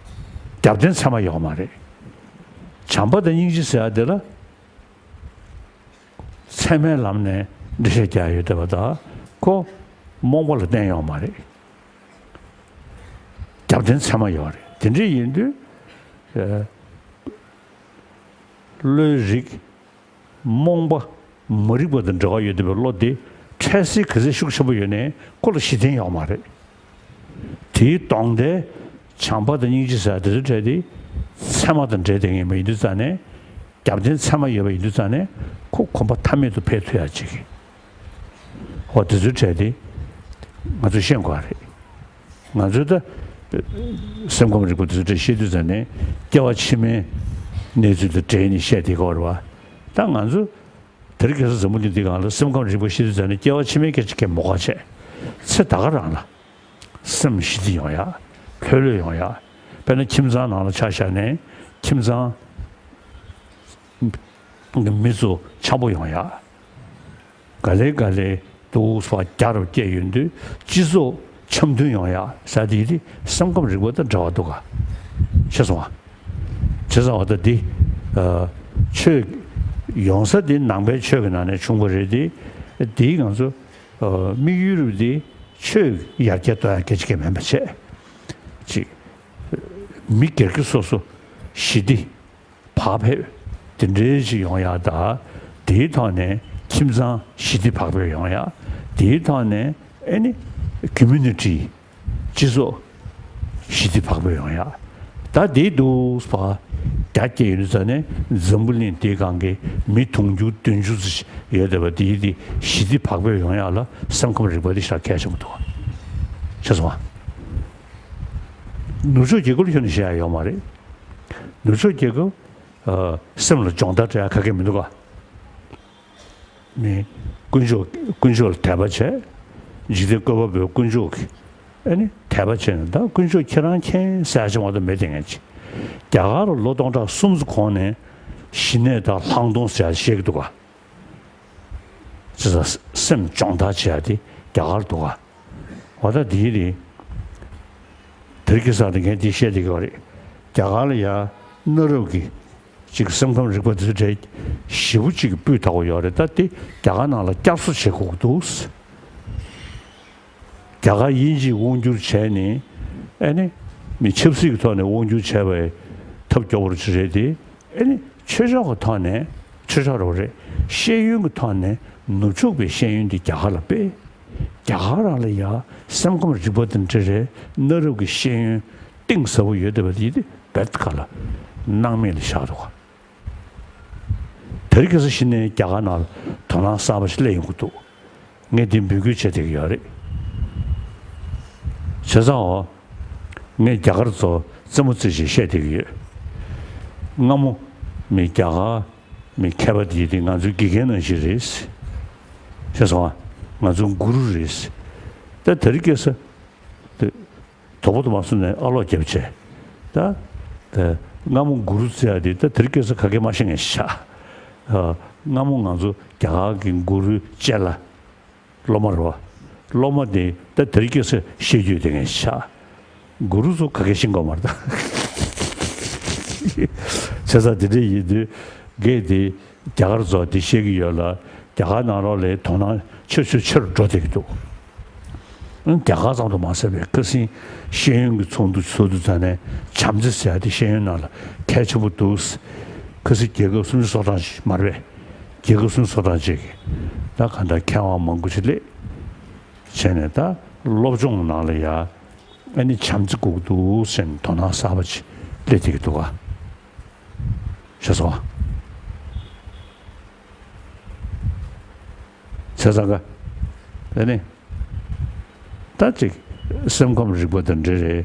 རྒྱབ་རྟེན་ཚད་མ་ཡོད་མ་རེད། བྱམས་པ་དང་སྙིང་རྗེ་ཟེར་ཡ་དེ་ལ། ཚད་མའི་ལམ་ནས་འགྲེལ་བཤད་རྒྱག་ཡོད་བསྡད་པ་དང་། ཁོ་རྨོངས་པ་ལ་བརྟེན་ཡོད་མ་རེད། རྒྱབ་རྟེན་ཚད་མ་ཡོད་རེད། དེ་འདྲ་ཡིན་དུས། ཨ། བློའི་རིག་རྨོངས་པ། མ་རིག་པ་དང་འབྲེལ་བ་ཡོད་བསྡད་པའི་བློ་དེ་འཕྲལ་སེལ་ག་ཚད་ཤུགས་ཆེན་པོ་ཡོད་ནའི་ཁོ་ལ་གཞི་རྟེན་ཡོད་མ་རེད། དེའི་ལྡོག་ཟླའི་བྱམས་པ་དང་སྙིང་རྗེ་ཟེར་དེ་ཚོའི་གྲས་དེ་ཚད་མ་དང་འབྲེལ་བསྡད་མཁན་མ་ཡིན་དུས་ཙང་ནས། རྒྱབ་རྟེན་ཚད་མ་ཡོད་པ་ཡིན་དུས་ཙང་ནས་ཁོ་གོམ་པ་མཐའ་མེད་དུ་འཕེལ་ཐུབ་ཡག་ཅིག་འོ་དེ་ཚོའི་གྲས་དེ་ང་ཚོས་ཤེས་དགོས་རེད། ང་ཚོས་ད་སེམས་ཁམས་རིག་པ་དེ་ཚོའི་གྲས་ཤེས་དུས་ཙང་ནས་སྐྱེ་བ་ཕྱི་མའི་གནས་ཚུལ་དང་འབྲེལ་ནས་བཤད་བསྡད་ཀྱི་ཡོད་རེད་བ། ད་ང་ཚོ་དེ་རིང་ཁ་སང་འཛམ་བུ་གླིང་འདི་སྒང་ལ་སེམས་ཁམས་རིག་པ་ཤེས་དུས་ཙང་ནས་སྐྱེ་བ་ཕྱི་མའི་སྐད་ཆ་གང་མ་གོ་བྱས། ཚེ་ད་ག་རང་ལ། སེམས་ཞི་བདེ་ཡོང་ཡ། ལྷོད་ལྷོད་ཡོང་ཡ། དཔེར་ན་ཁྱིམ་ཚང་ནང་ལ་ཆ་བཞག་ནས་ཁྱིམ་ཚང་གི་མི་ཚོ་འཆམ་པོ་ཡོང་ཡ། ག་ལེ་ག་ལེ་འདུག་སེ་རྒྱ་རུ་སྐྱེས་ཡོང་དུས་སྤྱི་ཚོགས་འཆམ་མཐུན་ཡོང་ཡ་ཟེར་དེ་དེ་སེམས་ཁམས་རིག་པ་དང་འབྲེལ་བ་འདུག་ག་ཤེས་སོང་ང་། བྱས་ཙང་བ་ད་འདི་ཨ་ཆོས་ཡོང་ས་འདི་ནང་པའི་ཆོས་ཀྱི་ནང་ནས་བྱུང་བ་རེད་དེ། འདིའི་ང་ཚོ་ཨ་དམིགས་ཡུལ་འདི་ཆོས་ཡར་རྒྱས་གཏོང་ཡག་སྐད་ཆ་གང་ཡང་མིན་པ་བྱས། ཅིག་མི་སྒེར་གྱི་སོ་སོ་ཞི་བདེ་བག་ཕེབས་དེ་འདྲའི་ཅིག་ཡོང་ཡག་དང་། དེའི་ཐོག་ནས་ཁྱིམ་ཚང་ཞི་བདེ་བག་ཕེབས་ཡོང་ཡག་དེའི་ཐོག་ནས་ཨེ་ནི་ཀོ་མུ་ནི་ཊི་སྤྱི་ཚོགས་ཞི་བདེ་བག་ཕེབས་ཡོང་ཡག་ད་དེའི་འདུག་པ། རྒྱ་སྐྱེད་ཡོད་ཙང་ནས་འཛམ་བུ་གླིང་འདིའི་སྒང་གི་མི་དུང་ཕྱུར་བདུན་ཅུ་ཙམ་ཡོད་བསྡད་པ་དེའི་དེ་ཞི་བདེ་བག་ཕེབས་ཡོང་ཡག་ལ་སེམས་ཁམས་རིག་པ་དེ་ཞེ་དྲག་གལ་ཆེན་པོ་འདུག་བ། ཤེས་སོང་ང་། ནུབ་ཕྱོགས་རྒྱལ་ཁབ་ལ་ཁྱོན་ནས་བཤད་ཡག་ཡོད་མ་རེད། ནུབ་ཕྱོགས་རྒྱལ་ཁབ་ཨ་སེམས་ལ་སྦྱོང་བརྡར་སྤྲད་ཡག་ག་གེ་མི་འདུག་ག་མི་དཀོན་མཆོག་དཀོན་མཆོག་ལ་དད་པ་བྱས། འཇིག་རྟེན་བཀོད་པ་པོའི་དཀོན་མཆོག་གི་ཨ་ནི་དད་པ་བྱས་ནས། ད་དཀོན་མཆོག་ཁྱེད་རང་མཁྱེན་ཟེར་ཡག་ཅིག་མ་གཏོགས་མེད་དེ་ངས་ཅི། རྒྱ་གར་ལ་ལོ་སྟོང་ཕྲག་གསུམ་ཙམ་གོང་ནས་ཞི་གནས་དང་ལྷག་མཐོང་ཟེར་ཡག་བཤད་ཀྱི་འདུག་ག་བྱས་ཙང་སེམས་སྦྱོང་བརྡར་བྱེད་ཡག་དེ་རྒྱ་གར་འདུག་ག་འོ་ད་དེའི་རིང་དེ་རིང་ཁ་སང་དེ་ངས་འདི་བཤད་བསྡད་ཀྱི་ཡོད་རེད། རྒྱ་གར་ལ་ཡ་གནའ་རབས་ཀྱི་ཅིག་སེམས་ཁམས་རིག་པ་དེ་ཚོ་གྲས་ཞེ་པོ་ཅིག་སྤུས་དག་པོ་ཡོད་རེད། ད་དེ་རྒྱ་གར་ནང་ལ་བསྐྱར་གསོ་བྱེད་དགོས་ཀྱི་འདུག་རྒྱ་གར་དབྱིན་ཇིས་དབང་བསྒྱུར་བྱས་ནས་ཨ་ནི་མི་ཆབ་སྲིད་ཀྱི་ཐོག་ནས་དབང་བསྒྱུར་བྱས་པའི་ཐབས་སྐྱོ་པོ་ཅིག་རེད་དེ། ཨ་ནི་ཆོས་ཕྱོགས་ཀྱི་ཐོག་ནས་ཆོས་ཕྱོགས་རེད་པ་རེད། ཤེས་ཡོན་གྱི་ཐོག་ནས་ནུབ་ཕྱོགས་པའི་ཤེས་ཡོན་དེ་རྒྱ་གར་ལ་སྤེལ། རྒྱ་གར་རང་ལ་ཡ་སེམས་ཁམས་རིག་པ་དང་འབྲེལ་བའི་གནའ་རབས་ཀྱི་ཤེས་ཡོན་གཏིང་ཟབ་པོ་ཡོད་བསྡད་པ་དེ་དེ་རྦད་ཁ་ལ་སྣང་མེད་ལ་བཞག་འདུག་ག་དེ་རིང་ཁ་སང་གཞི་ནས་རྒྱ་གར་ནང་ལ་དོ་སྣང་གསར་པ་ཞིག་སླེབས་ཡོང་གི་འདུག་ངས་འདི་འབོད་སྐུལ་བྱེད་བསྡད་ཀྱི་ཡོད་རེད། བྱས་ཙང་འོ། ངས་རྒྱ་གར་ཚོ་རྩེད་མོ་རྩེ་བཞིན་བཤད་བསྡད་ཀྱི་ཡོད། སྔ་མོ་མི་རྒྱ་གར་མི་མཁས་པ་དེ་དེ་ང་ཚོའི་དགེ་རྒན་ནང་བཞིན་རེད། ཤེས་སོང་ང་། ང་ཚོའི་གུ་རུ་རེད། ད་དེ་རིང་ཁ་སང་དེ་དོ་པོ་དུ་མ་སོང་ནས་ཨ་ལོག་རྒྱབ་བྱས། ད་དེ་སྔ་མོ་གུ་རུ་བརྩི་ཡག་དེ་ད་དེ་རིང་ཁ་སང་ག་གེ་མ་ཤེས་མཁན་ཞིག་ཆགས། ཨ་སྔ་མོ་ང་ཚོ་རྒྱ་གར་གྱི་གུ་རུའི་ལྕེ་ལ། སློབ་མ་རེད་པ། སློབ་མ་དེ་ད་དེ་རིང་ཁ་སང་བཤད་རྒྱུ་དེ་ངས་ཆགས། གུ་རུ་ཚོ་ག་གེ་ཤེས་ཀྱི་ཡོད་མ་རེད་ད། བྱས་ཙང་དེ་འདྲ་ཡིན་དུས་ངས་དེ་རྒྱ་གར་ཚོ་དེ་བཤད་ཀྱི་ཡོད་ལ། རྒྱ་གར་ནང་ལོགས་ལ་དོ་སྣང་ཆེ་ཆེ་ཆེ་རུ་འགྲོ་བསྡད་ཀྱི་འདུག་རྒྱ་གར་ཙམ་དུ་མ་ཟད་པའི་ཁ་སང་ཤེས་ཡོན་གྱི་ཚོགས་འདུ་ཚོགས་དུས་ཙམ་ནས་བྱམས་བརྩེ་ཟེར་ཡག་དེ་ཤེས་ཡོན་ནང་ལ་གལ་ཆེན་པོ་འདུག་ཁ་སང་རྒྱལ་ཁབ་སུམ་ཅུ་སོ་གྲངས་ཤིག་མ་རེད་པས། རྒྱལ་ཁབ་སུམ་ཅུ་སོ་གྲངས་ཅིག་གིས་ད་གང་ལྟར་མཁས་དབང་མང་པོ་ཞིག་སླེབས་བྱས་ནས། ད་སློབ་སྦྱོང་ནང་ལ་ཡ་ཨ་ནི་བྱམས་བརྩེ་དགོས་ཀྱི་འདུག་ཟེར་ནས་དོ་སྣང་གསར་པ་ཅིག་སླེབས་བསྡད་ཀྱི་འདུག་ག་ཤེས་སོང་ང་། བྱས་ཙང་ག་ཨ་ནི། ད་ཅིག་སེམས་ཁམས་རིག་པ་དང་འབྲེལ་རེད།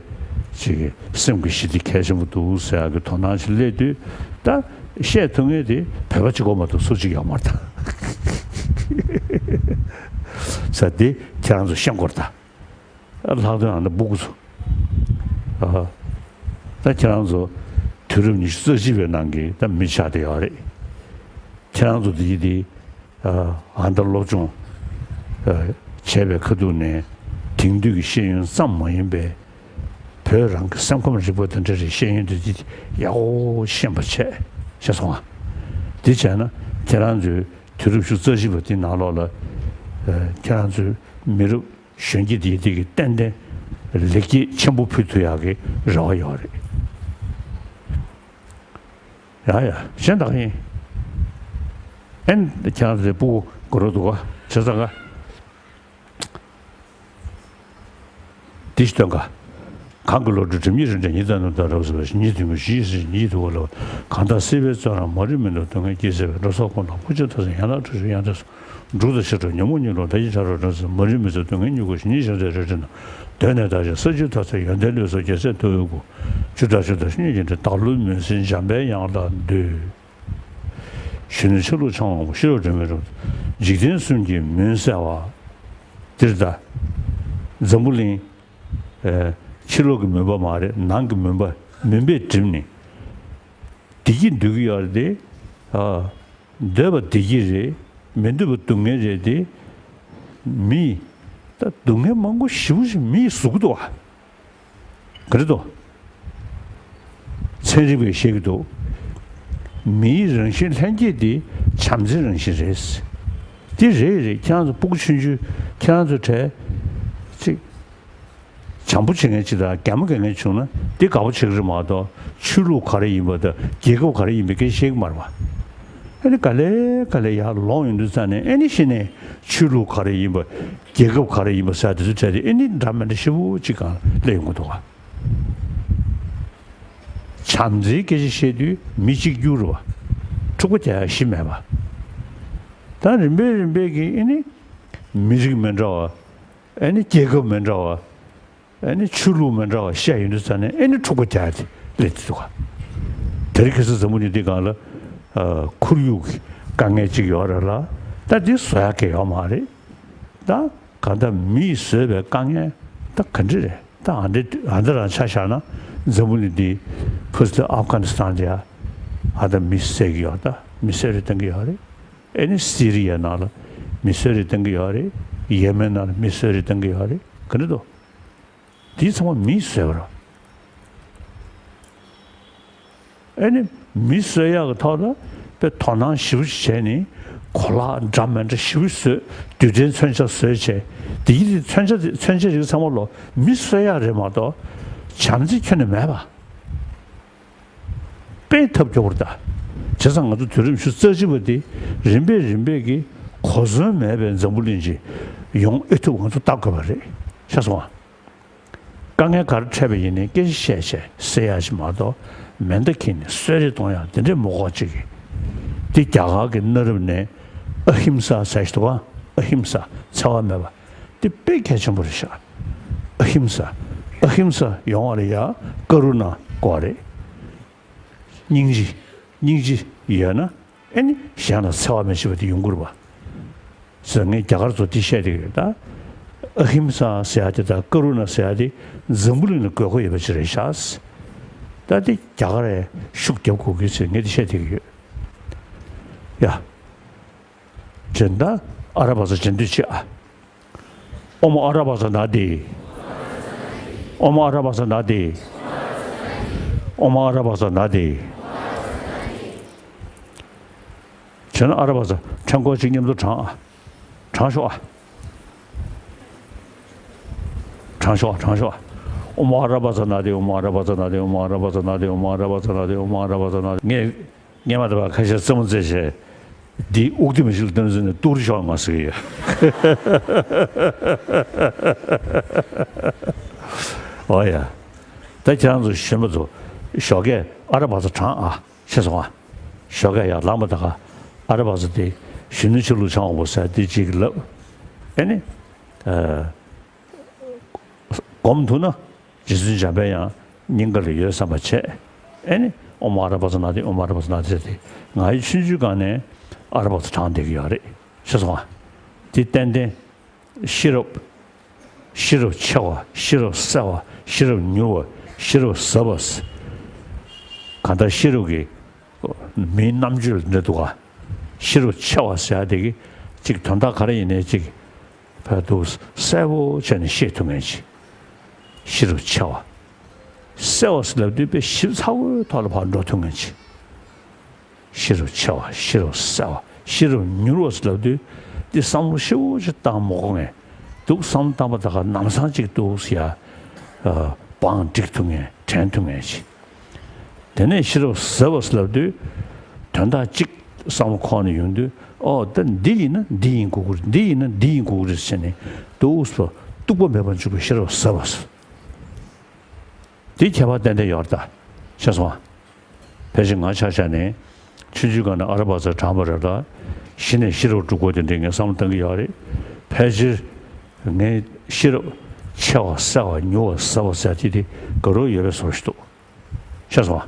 ཅིག་སེམས་ཀྱི་ཞི་བདེ་གལ་ཆེན་པོ་འདུག་ཟེར་ཡག་གི་དོ་སྣང་ཞིག་སླེབས་དུས། ད་བཤད་ཐུབ་མཁན་དེ་བོད་པ་གཅིག་པོ་མ་གཏོགས་སུ་གཅིག་ཡོད་མ་རེད་ད། ས་དེ་ཁྱེད་རང་ཚོ་ཤེས་དགོས་རེད་ད། ལྷག་དོན་ཨ་ནི་སྤུ་གུ་ཚོ། ཨ། ད་ཁྱེད་རང་ཚོ་དུས་རབས་ཉི་ཤུ་རྩ་གཅིག་པའི་ནང་གི་ད་མི་ཆགས་བསྡད་ཡོད་རེད། ཁྱེད་རང་ཚོ་དེ་ཡི་དེ། ཨ་ད་སློབ་སྦྱོང་ཨ་བྱས་པའི་ཁ་ཐུག་ནས་དེང་དུས་ཀྱི་ཤེས་ཡོན་ཙམ་མ་ཡིན་པའི་བོད་རང་གི་སེམས་ཁམས་རིག་པ་དང་འབྲེལ་བའི་ཤེས་ཡོན་དེ་ཡག་པོ་ཤེས་པ་བྱས། ཤེས་སོང་ང་། དེ་བྱས་ན་ཁྱེད་རང་ཚོའི་དུས་རབས་ཉི་ཤུ་རྩ་གཅིག་པ་དེ་ནང་ལོགས་ལ་ཨ་ཁྱེད་རང་ཚོའི་མི་རབས་གཞོན་སྐྱེས་དེ་དེ་གི་ཏན་ཏན་ལེགས་སྐྱེས་ཆེན་པོ་ཕུལ་ཐུབ་ཡག་གི་རེ་བ་ཡོད་རེད། ཡ་ཡ་གཞན་དག་ཡིན། ཨེན་ཁྱེད་རང་ཚོའི་སྤུ་གུ་གོ་རོགས་འདུག་ག་བྱས་ཙང་ག་འདི་ཞིག་སྟོན་ག་གང་གི་བློ་གྲོས་སྒྲིབ་གཉིས་རིམ་གྲོ་ཉི་ཟླ་ནུབ་ཟླ་རབ་གསལ་བ་ཞིག་གཉིས་དུས་མོ་བཞི་ཡི་ཟེར་གཉིས་དུ་བ་ལ། གང་དག་སྲིད་པའི་བཙོན་རར་མ་རིག་མུན་དུ་སྡུག་བསྔལ་སྐྱེས་ཟེར་བའི་འགྲོ་ས་ཁོ་ན་ཕུག་ཆེན་མཐའ་ཟེར་ཡན་ལག་གྲུ་བཞི་ཡང་དེ་སོ། འབྲུག་དང་ཤར་གྲོལ་ཉོན་མོངས་གཉིས་ལོག་མཐའ་ཡས་ཆ་རོགས་འགྲོ་ཟེར་མ་རིག་མུན་ཟེར་སྡུག་བསྔལ་མྱུ་གུ་ཞིག་གཉིས་ཤར་ཟེར་རེ་རེ་ན། གདོད་ནས་བདག་གཞན་ས་བཅུའི་མཐའ་ཟེར་ཡོན་ཏན་ལུས་སོགས་རྒྱལ་སྲས་ཐུགས་ཡོད་སྐུ། ཆུ་དྲག་ཆུ་དང་གཉིས་ཀྱི་འདྲེ་བདག་བློའི་མུན་སེལ་འཇམ་པའི་དབྱངས་དང་འདུས། གཞོན་ནུ་ཆ་ལུགས་འཆང་བ་པོ་ཤེས་རབ་སྒྲོན་མེའི་རབ་ཏུ་འཇིག་རྟེན་གསུམ་གྱི་མུན་བསལ་བ། འདིར་ད་འཛམ་བུ་གླིང་། ཨེ། ཕྱི་ལོགས་ཀྱི་མུན་པ་མ་རེད། ནང་གི་མུན་པ་མུན་པས་བསྒྲིབས་ནས་བདེ་སྐྱིད་འདོད་ཀྱི་ཡོད་རེད་དེ། ཨ། འདོད་པ་བདེ་སྐྱིད་རེད། མི་འདོད་པ་སྡུག་བསྔལ་རེད་དེ། མི་ད་སྡུག་བསྔལ་མང་པོ་ཞེ་པོ་ཞིག་མི་ཡིས་བཟོ་གི་འདུག་བ། ག་རེ་འདུག་ཚན་རིག་པས་བཤད་ཀྱི་འདུག་མིའི་རང་བཞིན་ལྷན་སྐྱེས་དེ་བྱམས་བརྩེའི་རང་བཞིན་རེད། དེ་རེད་རེད། ཁྱེད་རང་ཚོ་སྤུ་གུ་ཆུང་ཆུང་ཁྱེད་རང་ཚོ་གྲས་ཅིག་བྱམས་པོ་བྱེད་མཁན་ཅིག་དང་གད་མོ་བགད་མཁན་བྱུང་ན་དེ་དགའ་པོ་བྱེད་ཀྱི་རེད་མ་གཏོགས། ཆོས་ལུགས་ག་རེ་ཡིན་པ་དང་རྒྱལ་ཁབ་ག་རེ་ཡིན་པའི་སྐད་ཆ་བཤད་ཀྱི་མ་རེད་པ། ཨ་ནི་ག་ལེ་ག་ལེ་ཡར་ལོངས་ཡོང་དུས་ཙང་ནས། ཨ་ནི་གཞི་ནས་ཆོས་ལུགས་ག་རེ་ཡིན་པ། རྒྱལ་ཁབ་ག་རེ་ཡིན་པ་ཟེར་དེ་ཚོ་གྲས་དེ་ཨ་ནི་འདྲ་མི་འདྲ་ཞེ་པོ་ཅིག་སྒང་སླེབས་ཡོང་གི་འདུག་ག་བྱམས་བརྩེའི་སྐད་ཆ་བཤད་དུས་མི་གཅིག་གྱུར་རེད་པ། འཁྲུག་པ་རྒྱག་ཡ་གཞི་མེད་པ། ད་རིམ་པས་རིམ་པས་ཀྱིས་ཨ་ནི་མི་རིགས་མི་འདྲ་བ། ཨ་ནི་རྒྱལ་ཁབ་མི་འདྲ་བ། ཨ་ནི་ཆོས་ལུགས་མི་འདྲ་བ་བཤད་ཡོང་དུས་ཙང་ནས་ཨ་ནི་འཁྲུག་པ་རྒྱག་ཡ་དེ་སླེབས་ཀྱི་འདུག་ག་དེ་རིང་ཁ་སང་འཛམ་བུ་གླིང་འདི་སྒང་ལ་ཨ་ཁོར་ཡུག་གི་དཀའ་ངལ་ཅིག་ཡོད་རེད་ལ། ད་འདི་བཟོ་ཡ་གང་ཡོད་མ་རེད། ད་གང་ལྟར་མིས་བཟོས་པའི་དཀའ་ངལ་ད་ག་འདྲ་རེད། ད་ཨ་འདྲ་ཨ་འདྲ་རང་ཆ་བཞག་ན་འཛམ་བུ་གླིང་འདི་ཕུ་སི་ལ་ཨབ་གྷ་ནི་སི་ཐན་འདི་ཡ་ཨ་ད་མི་བསད་ཀྱི་ཡོད། ད་མི་གསོད་རེས་གཏོང་གི་ཡོད་རེད། ཨེ་ནི་སི་རི་ཡའི་ནང་ལ་མི་གསོད་རེས་གཏོང་གི་ཡོད་རེད། ཡེ་མེན་ནང་ལ་མི་གསོད་རེས་གཏོང་གི་ཡོད་རེད། ག་འདྲ་འདུག་དེ་ཚང་མ་མིས་བཟོས་པ་རེད། ཨེ་ནི་མི་གསོད་ཡག་གི་ཐོག་ལ་དཔེ་དོ་སྣང་ཞེ་པོ་ཅིག་བྱས་ནས་གོ་ལག་འདྲ་མི་འདྲ་ཞེ་པོ་བཟོས། རྡུལ་ཕྲན་མཚོན་ཆ་བཟོས་བྱས། དེ་ཡི་དེ་མཚོན་ཆ་དེ་མཚོན་ཆ་རིགས་ཚང་མ་ལོ་མི་གསོད་ཡག་རེད་མ་གཏོགས་བྱམས་བརྩེ་ཁྱོན་ནས་མེད་པ། དཔེ་ཐབས་སྐྱོ་པོ་རེད་ད། བྱས་ཙང་ང་ཚོ་དུས་རབས་ཉི་ཤུ་རྩ་གཅིག་པ་འདི་རིམ་པས་རིམ་པས་ཀྱིས་གོ་མཚོན་མེད་པའི་འཛམ་བུ་གླིང་ཅིག་ཡོང་ཨེ་ཐུབ་ང་ཚོ་བལྟ་དགོས་པ་རེད། ཤེས་སོང་ང་། དཀའ་ངལ་ག་རེ་འཕྲད་པ་ཡིན་ནའི་སྐད་ཆ་བཤད་བྱས་སེལ་ཡག་ཅིག་མ་གཏོགས། མེ་མདའ་འཁྱེར་ནས་གསོད་རེས་གཏོང་ཡག་དེ་འདྲས་མི་དགོས་ཅིག་གིས། འདི་རྒྱ་གར་གྱི་གནའ་རབས་ནས་ཨ་ཧིམ་ས་ཟེར་ཞིག་འདུག་ག་ཨ་ཧིམ་ས་འཚེ་བ་མེད་པ། འདི་དཔེ་གལ་ཆེན་པོ་རེད་ཤག་ཨ་ཧིམ་ས། ཨ་ཧིམ་ས་ཡོང་བ་ལ་ཡ་ཀ་རུ་ན་དགོས་རེད། སྙིང་རྗེ། སྙིང་རྗེ་ཡོད་ན་ཨེ་ནི་གཞན་ལ་འཚེ་བ་མི་བྱེད་པ་དེ་ཡོང་གི་རེད་པ། ཟེར་ངས་རྒྱ་གར་ཚོ་འདི་བཤད་བསྡད་ཀྱི་ཡོད་ད། ཨ་ཧིམ་ས་ཟེར་ཡ་དེ་དང་ཀ་རུ་ན་ཟེར་ཡ་དེ་འཛམ་བུ་གླིང་ལ་དགོས་མཁོ་ཡོད་པ་ཅིག་རེད་ཤག་ད་འདི་རྒྱ་གར་རེ་ཤུགས་རྒྱབ་དགོས་ཀྱི་ཟེར་ངས་འདི་བཤད་བསྡད་ཀྱི་ཡོད། ཡ། བྱས་ན་ཨ་ར་བ་ས་བྱེད་འདོད་ཆེ་ཨ། ཨོཾ་ཨ་ར་བ་ས་ན་དྷཱིཿ། ཨོཾ་ཨ་ར་བ་ས་ན་དྷཱིཿ། ཨོཾ་ཨ་ར་བ་ས་ན་དྷཱིཿ། བྱས་ན་ཨ་ར་བ་ས་ཕྲེང་སྐོར་གཅིག་མཉམ་དུ་བགྲང་ཨ། བགྲང་ཤོག་ཨ། བགྲང་ཤོག་ཨ། བགྲང་ཤོག་ཨ། ཨོཾ་ཨ་ར་བ་ས་ན་དྷཱིཿ། ཨོཾ་ཨ་ར་བ་ས་ན་དྷཱིཿ། ཨོཾ་ཨ་ར་བ་ས་ན་དྷཱིཿ། ཨོཾ་ཨ་ར་བ་ས་ན་དྷཱིཿ། ཨོཾ་ཨ་ར་བ་ས་ན་དྷཱིཿ། ངས་སྔོན་མ་དེ་བ་ཁ་ཤས་རྩེད་མོ་རྩེས་བྱས། འདིའི་དབུགས་དེ་མི་ཞིག་ལ་སྟོན་ཟིན་ནས་ཏུར་ཤོག་མ་ཟེར་གི་ཡོད། འོ་ཡ། ད་ཁྱེད་རང་ཚོ་གཞོན་པ་ཚོ་ཞོགས་ཀས་ཨ་ར་བ་ས་བགྲང་ཨ། ཤེས་སོང་ཨ། ཞོགས་ཀས་ཡར་ལངས་པ་ད་ག་ཨ་ར་བ་ས་དེ་གཞོན་ནུ་ཆོས་ལུགས་བྱང་བ་པོ་ཟེར་དེ་གཅིག་ལབ། ཨེ་ནི། ཨ། སྒོམ་ཐུབ་ན་རྗེ་བཙུན་འཇམ་དཔལ་དབྱངས་སྙིང་ག་ལ་ཡོད་བསམ་པ་བྱས། ཨེ་ནི་ཨོཾ་ཨ་ར་བ་ས་ན་དྷཱིཿ། ཨོཾ་ཨ་ར་བ་ས་ན་དྷཱིཿ་ཟེར་ཏེ་ང་ཡི་ཆུང་ཆུང་སྒང་ནས་ཨ་ར་བ་ས་བགྲང་བསྡད་ཀྱི་ཡོད་རེད། ཤེས་སོང་ཨ། དེ་ཏན་ཏན་ཤེས་རབ། ཤེས་རབ་ཆེ་བ། ཤེས་རབ་གསལ་བ། ཤེས་རབ་མྱུར་བ། ཤེས་རབ་ཟབ་པ། གང་ལྟར་ཤེས་རབ་ཀྱི་མིའི་རྣམ་དཔྱོད་ལ་འདྲ་འདུག་ག་ཤེས་རབ་ཆེ་བ་ཟེར་ཡ་དེ་གི་ཅིག་དོན་དག་ག་རེ་ཡིན་ནའི་ཅིག་ཕར་འདུག་གསལ་པོ་བྱས་ནས་ཤེས་ཐུབ་མཁན་ཅིག་ཤེས་རབ་ཆེ་བ། གསལ་བ་ཟེར་ལབ་དུས་དཔེ་ཞིབ་ཚགས་པོའི་ཐོག་ལ་ཕར་འགྲོ་ཐུབ་མཁན་ཅིག་ཤེས་རབ་ཆེ་བ། ཤེས་རབ་གསལ་བ། ཤེས་རབ་མྱུར་བ་ཟེར་ལབ་དུས་འདི་བསམ་བློ་ཞེ་པོ་ཅིག་བཏང་མ་དགོས་མཁན། འདུག་བསམ་བློ་བཏང་པ་ད་ག་ལམ་སང་ཅིག་འདུག་ཟེར་ཡ། བང་སྒྲིག་ཐུབ་མཁན། དྲན་ཐུབ་མཁན་ཅིག་དེ་ནས་ཤེས་རབ་ཟབ་པ་ཟེར་ལབ་དུས། དོན་དག་གཅིག་བསམ་བློ་འཁོར་ནས་ཡོང་དུས། ཨོ་ད་འདི་ཡིན་ན་འདི་ཡིན་དགོས་ཀྱི་རེད། འདི་ཡིན་ན་འདི་ཡིན་དགོས་ཀྱི་རེད་ཟེར་ནས་འདུག་སེ་གཏུག་པ་མེད་པར་འཇུག་པའི་ཤེས་རབ་ཟབ་པ་ཟེར། འདི་ཁྱད་པར་ཏན་ཏན་ཡོད་རེད་ད། ཤེས་སོང་ཨ། ཕལ་ཆེར་ང་ཆ་བཞག་ནས་ཆུང་ཆུང་སྒང་ནས་ཨ་ར་བ་ས་བགྲངས་པ་རེད་ལ། གཞི་ནས་ཤེས་རབ་སྒྲུབ་དགོས་དེ་འདྲའི་ངས་བསམ་བློ་གཏང་གི་ཡོད་རེད། ཕལ་ཆེར་ངས་ཤེས་རབ་ཆེ་བ་གསལ་བ་མྱུར་བ་ཟབ་པ་ཟེར་དེ་དེ་དགའ་རབ་ཡོད་པའི་བཟོ་ཞིག་འདུག་ཤེས་སོང་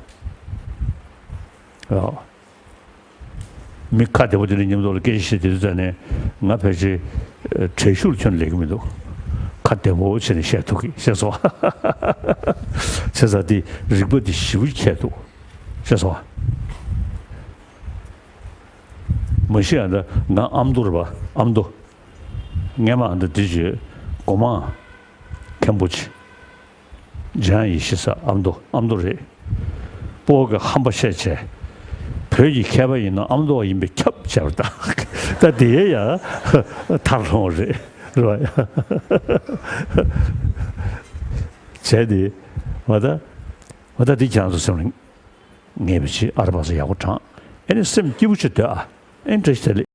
ཨ། ཨ། མི་ཁ་བདེ་པོ་དེ་འདྲ་མཉམ་དུ་ལ་སྐད་ཆ་བཤད་དེ་དུས་ཙམ་ནས་ང་ཕལ་ཆེར་ཨ་དྲན་ཤུགས་ཁྱོན་ལས་ཀྱི་མི་འདུག་ཁ་བདེ་པོ་བྱས་ནས་བཤད་ཐུབ་ཀྱི། ཤེས་སོང་ཨ། བྱས་ཙང་དེ་རིག་པ་དེ་ཞེ་པོ་ཁྱད་འདུག་ཤེས་སོང་ཨ། མ་གཞི་ཡང་ད་ང་ཨ་མདོ་རེད་པ། ཨ་མདོ། སྔས་མ་ཨ་མདོ་འདི་བརྗོད་སྒོ་མང་མཁན་པོ་ཆེ། འཇང་ཡེ་ཤེས་ས་ཨ་མདོ། ཨ་མདོ་རེད། སྤོ་གི་ཧམ་པ་བཤད་བྱས། བོད་ཀྱི་མཁས་པ་ཡིན་ན་ཨ་མདོ་བ་ཡིན་པས་ཁྱབ་བྱས་པ་དང་། ད་དེའི་ཡ་མཐར་ལྷུང་བ་རེད། རེད་བ། བྱས་ཏེ། འོ་ད། འོ་ད་འདི་ཁྱེད་རང་ཚོ་སེམས་ལ་ངེས་པ་ཅིག་ཨ་ར་པ་ས་ཡག་པོ་དྲངས། ཨེ་ནི་སེམས་སྐྱིད་པོ་ཅིག་སྡོད་ཨ། ཨེ་ནི་བཀྲ་ཤིས་བདེ་ལེགས།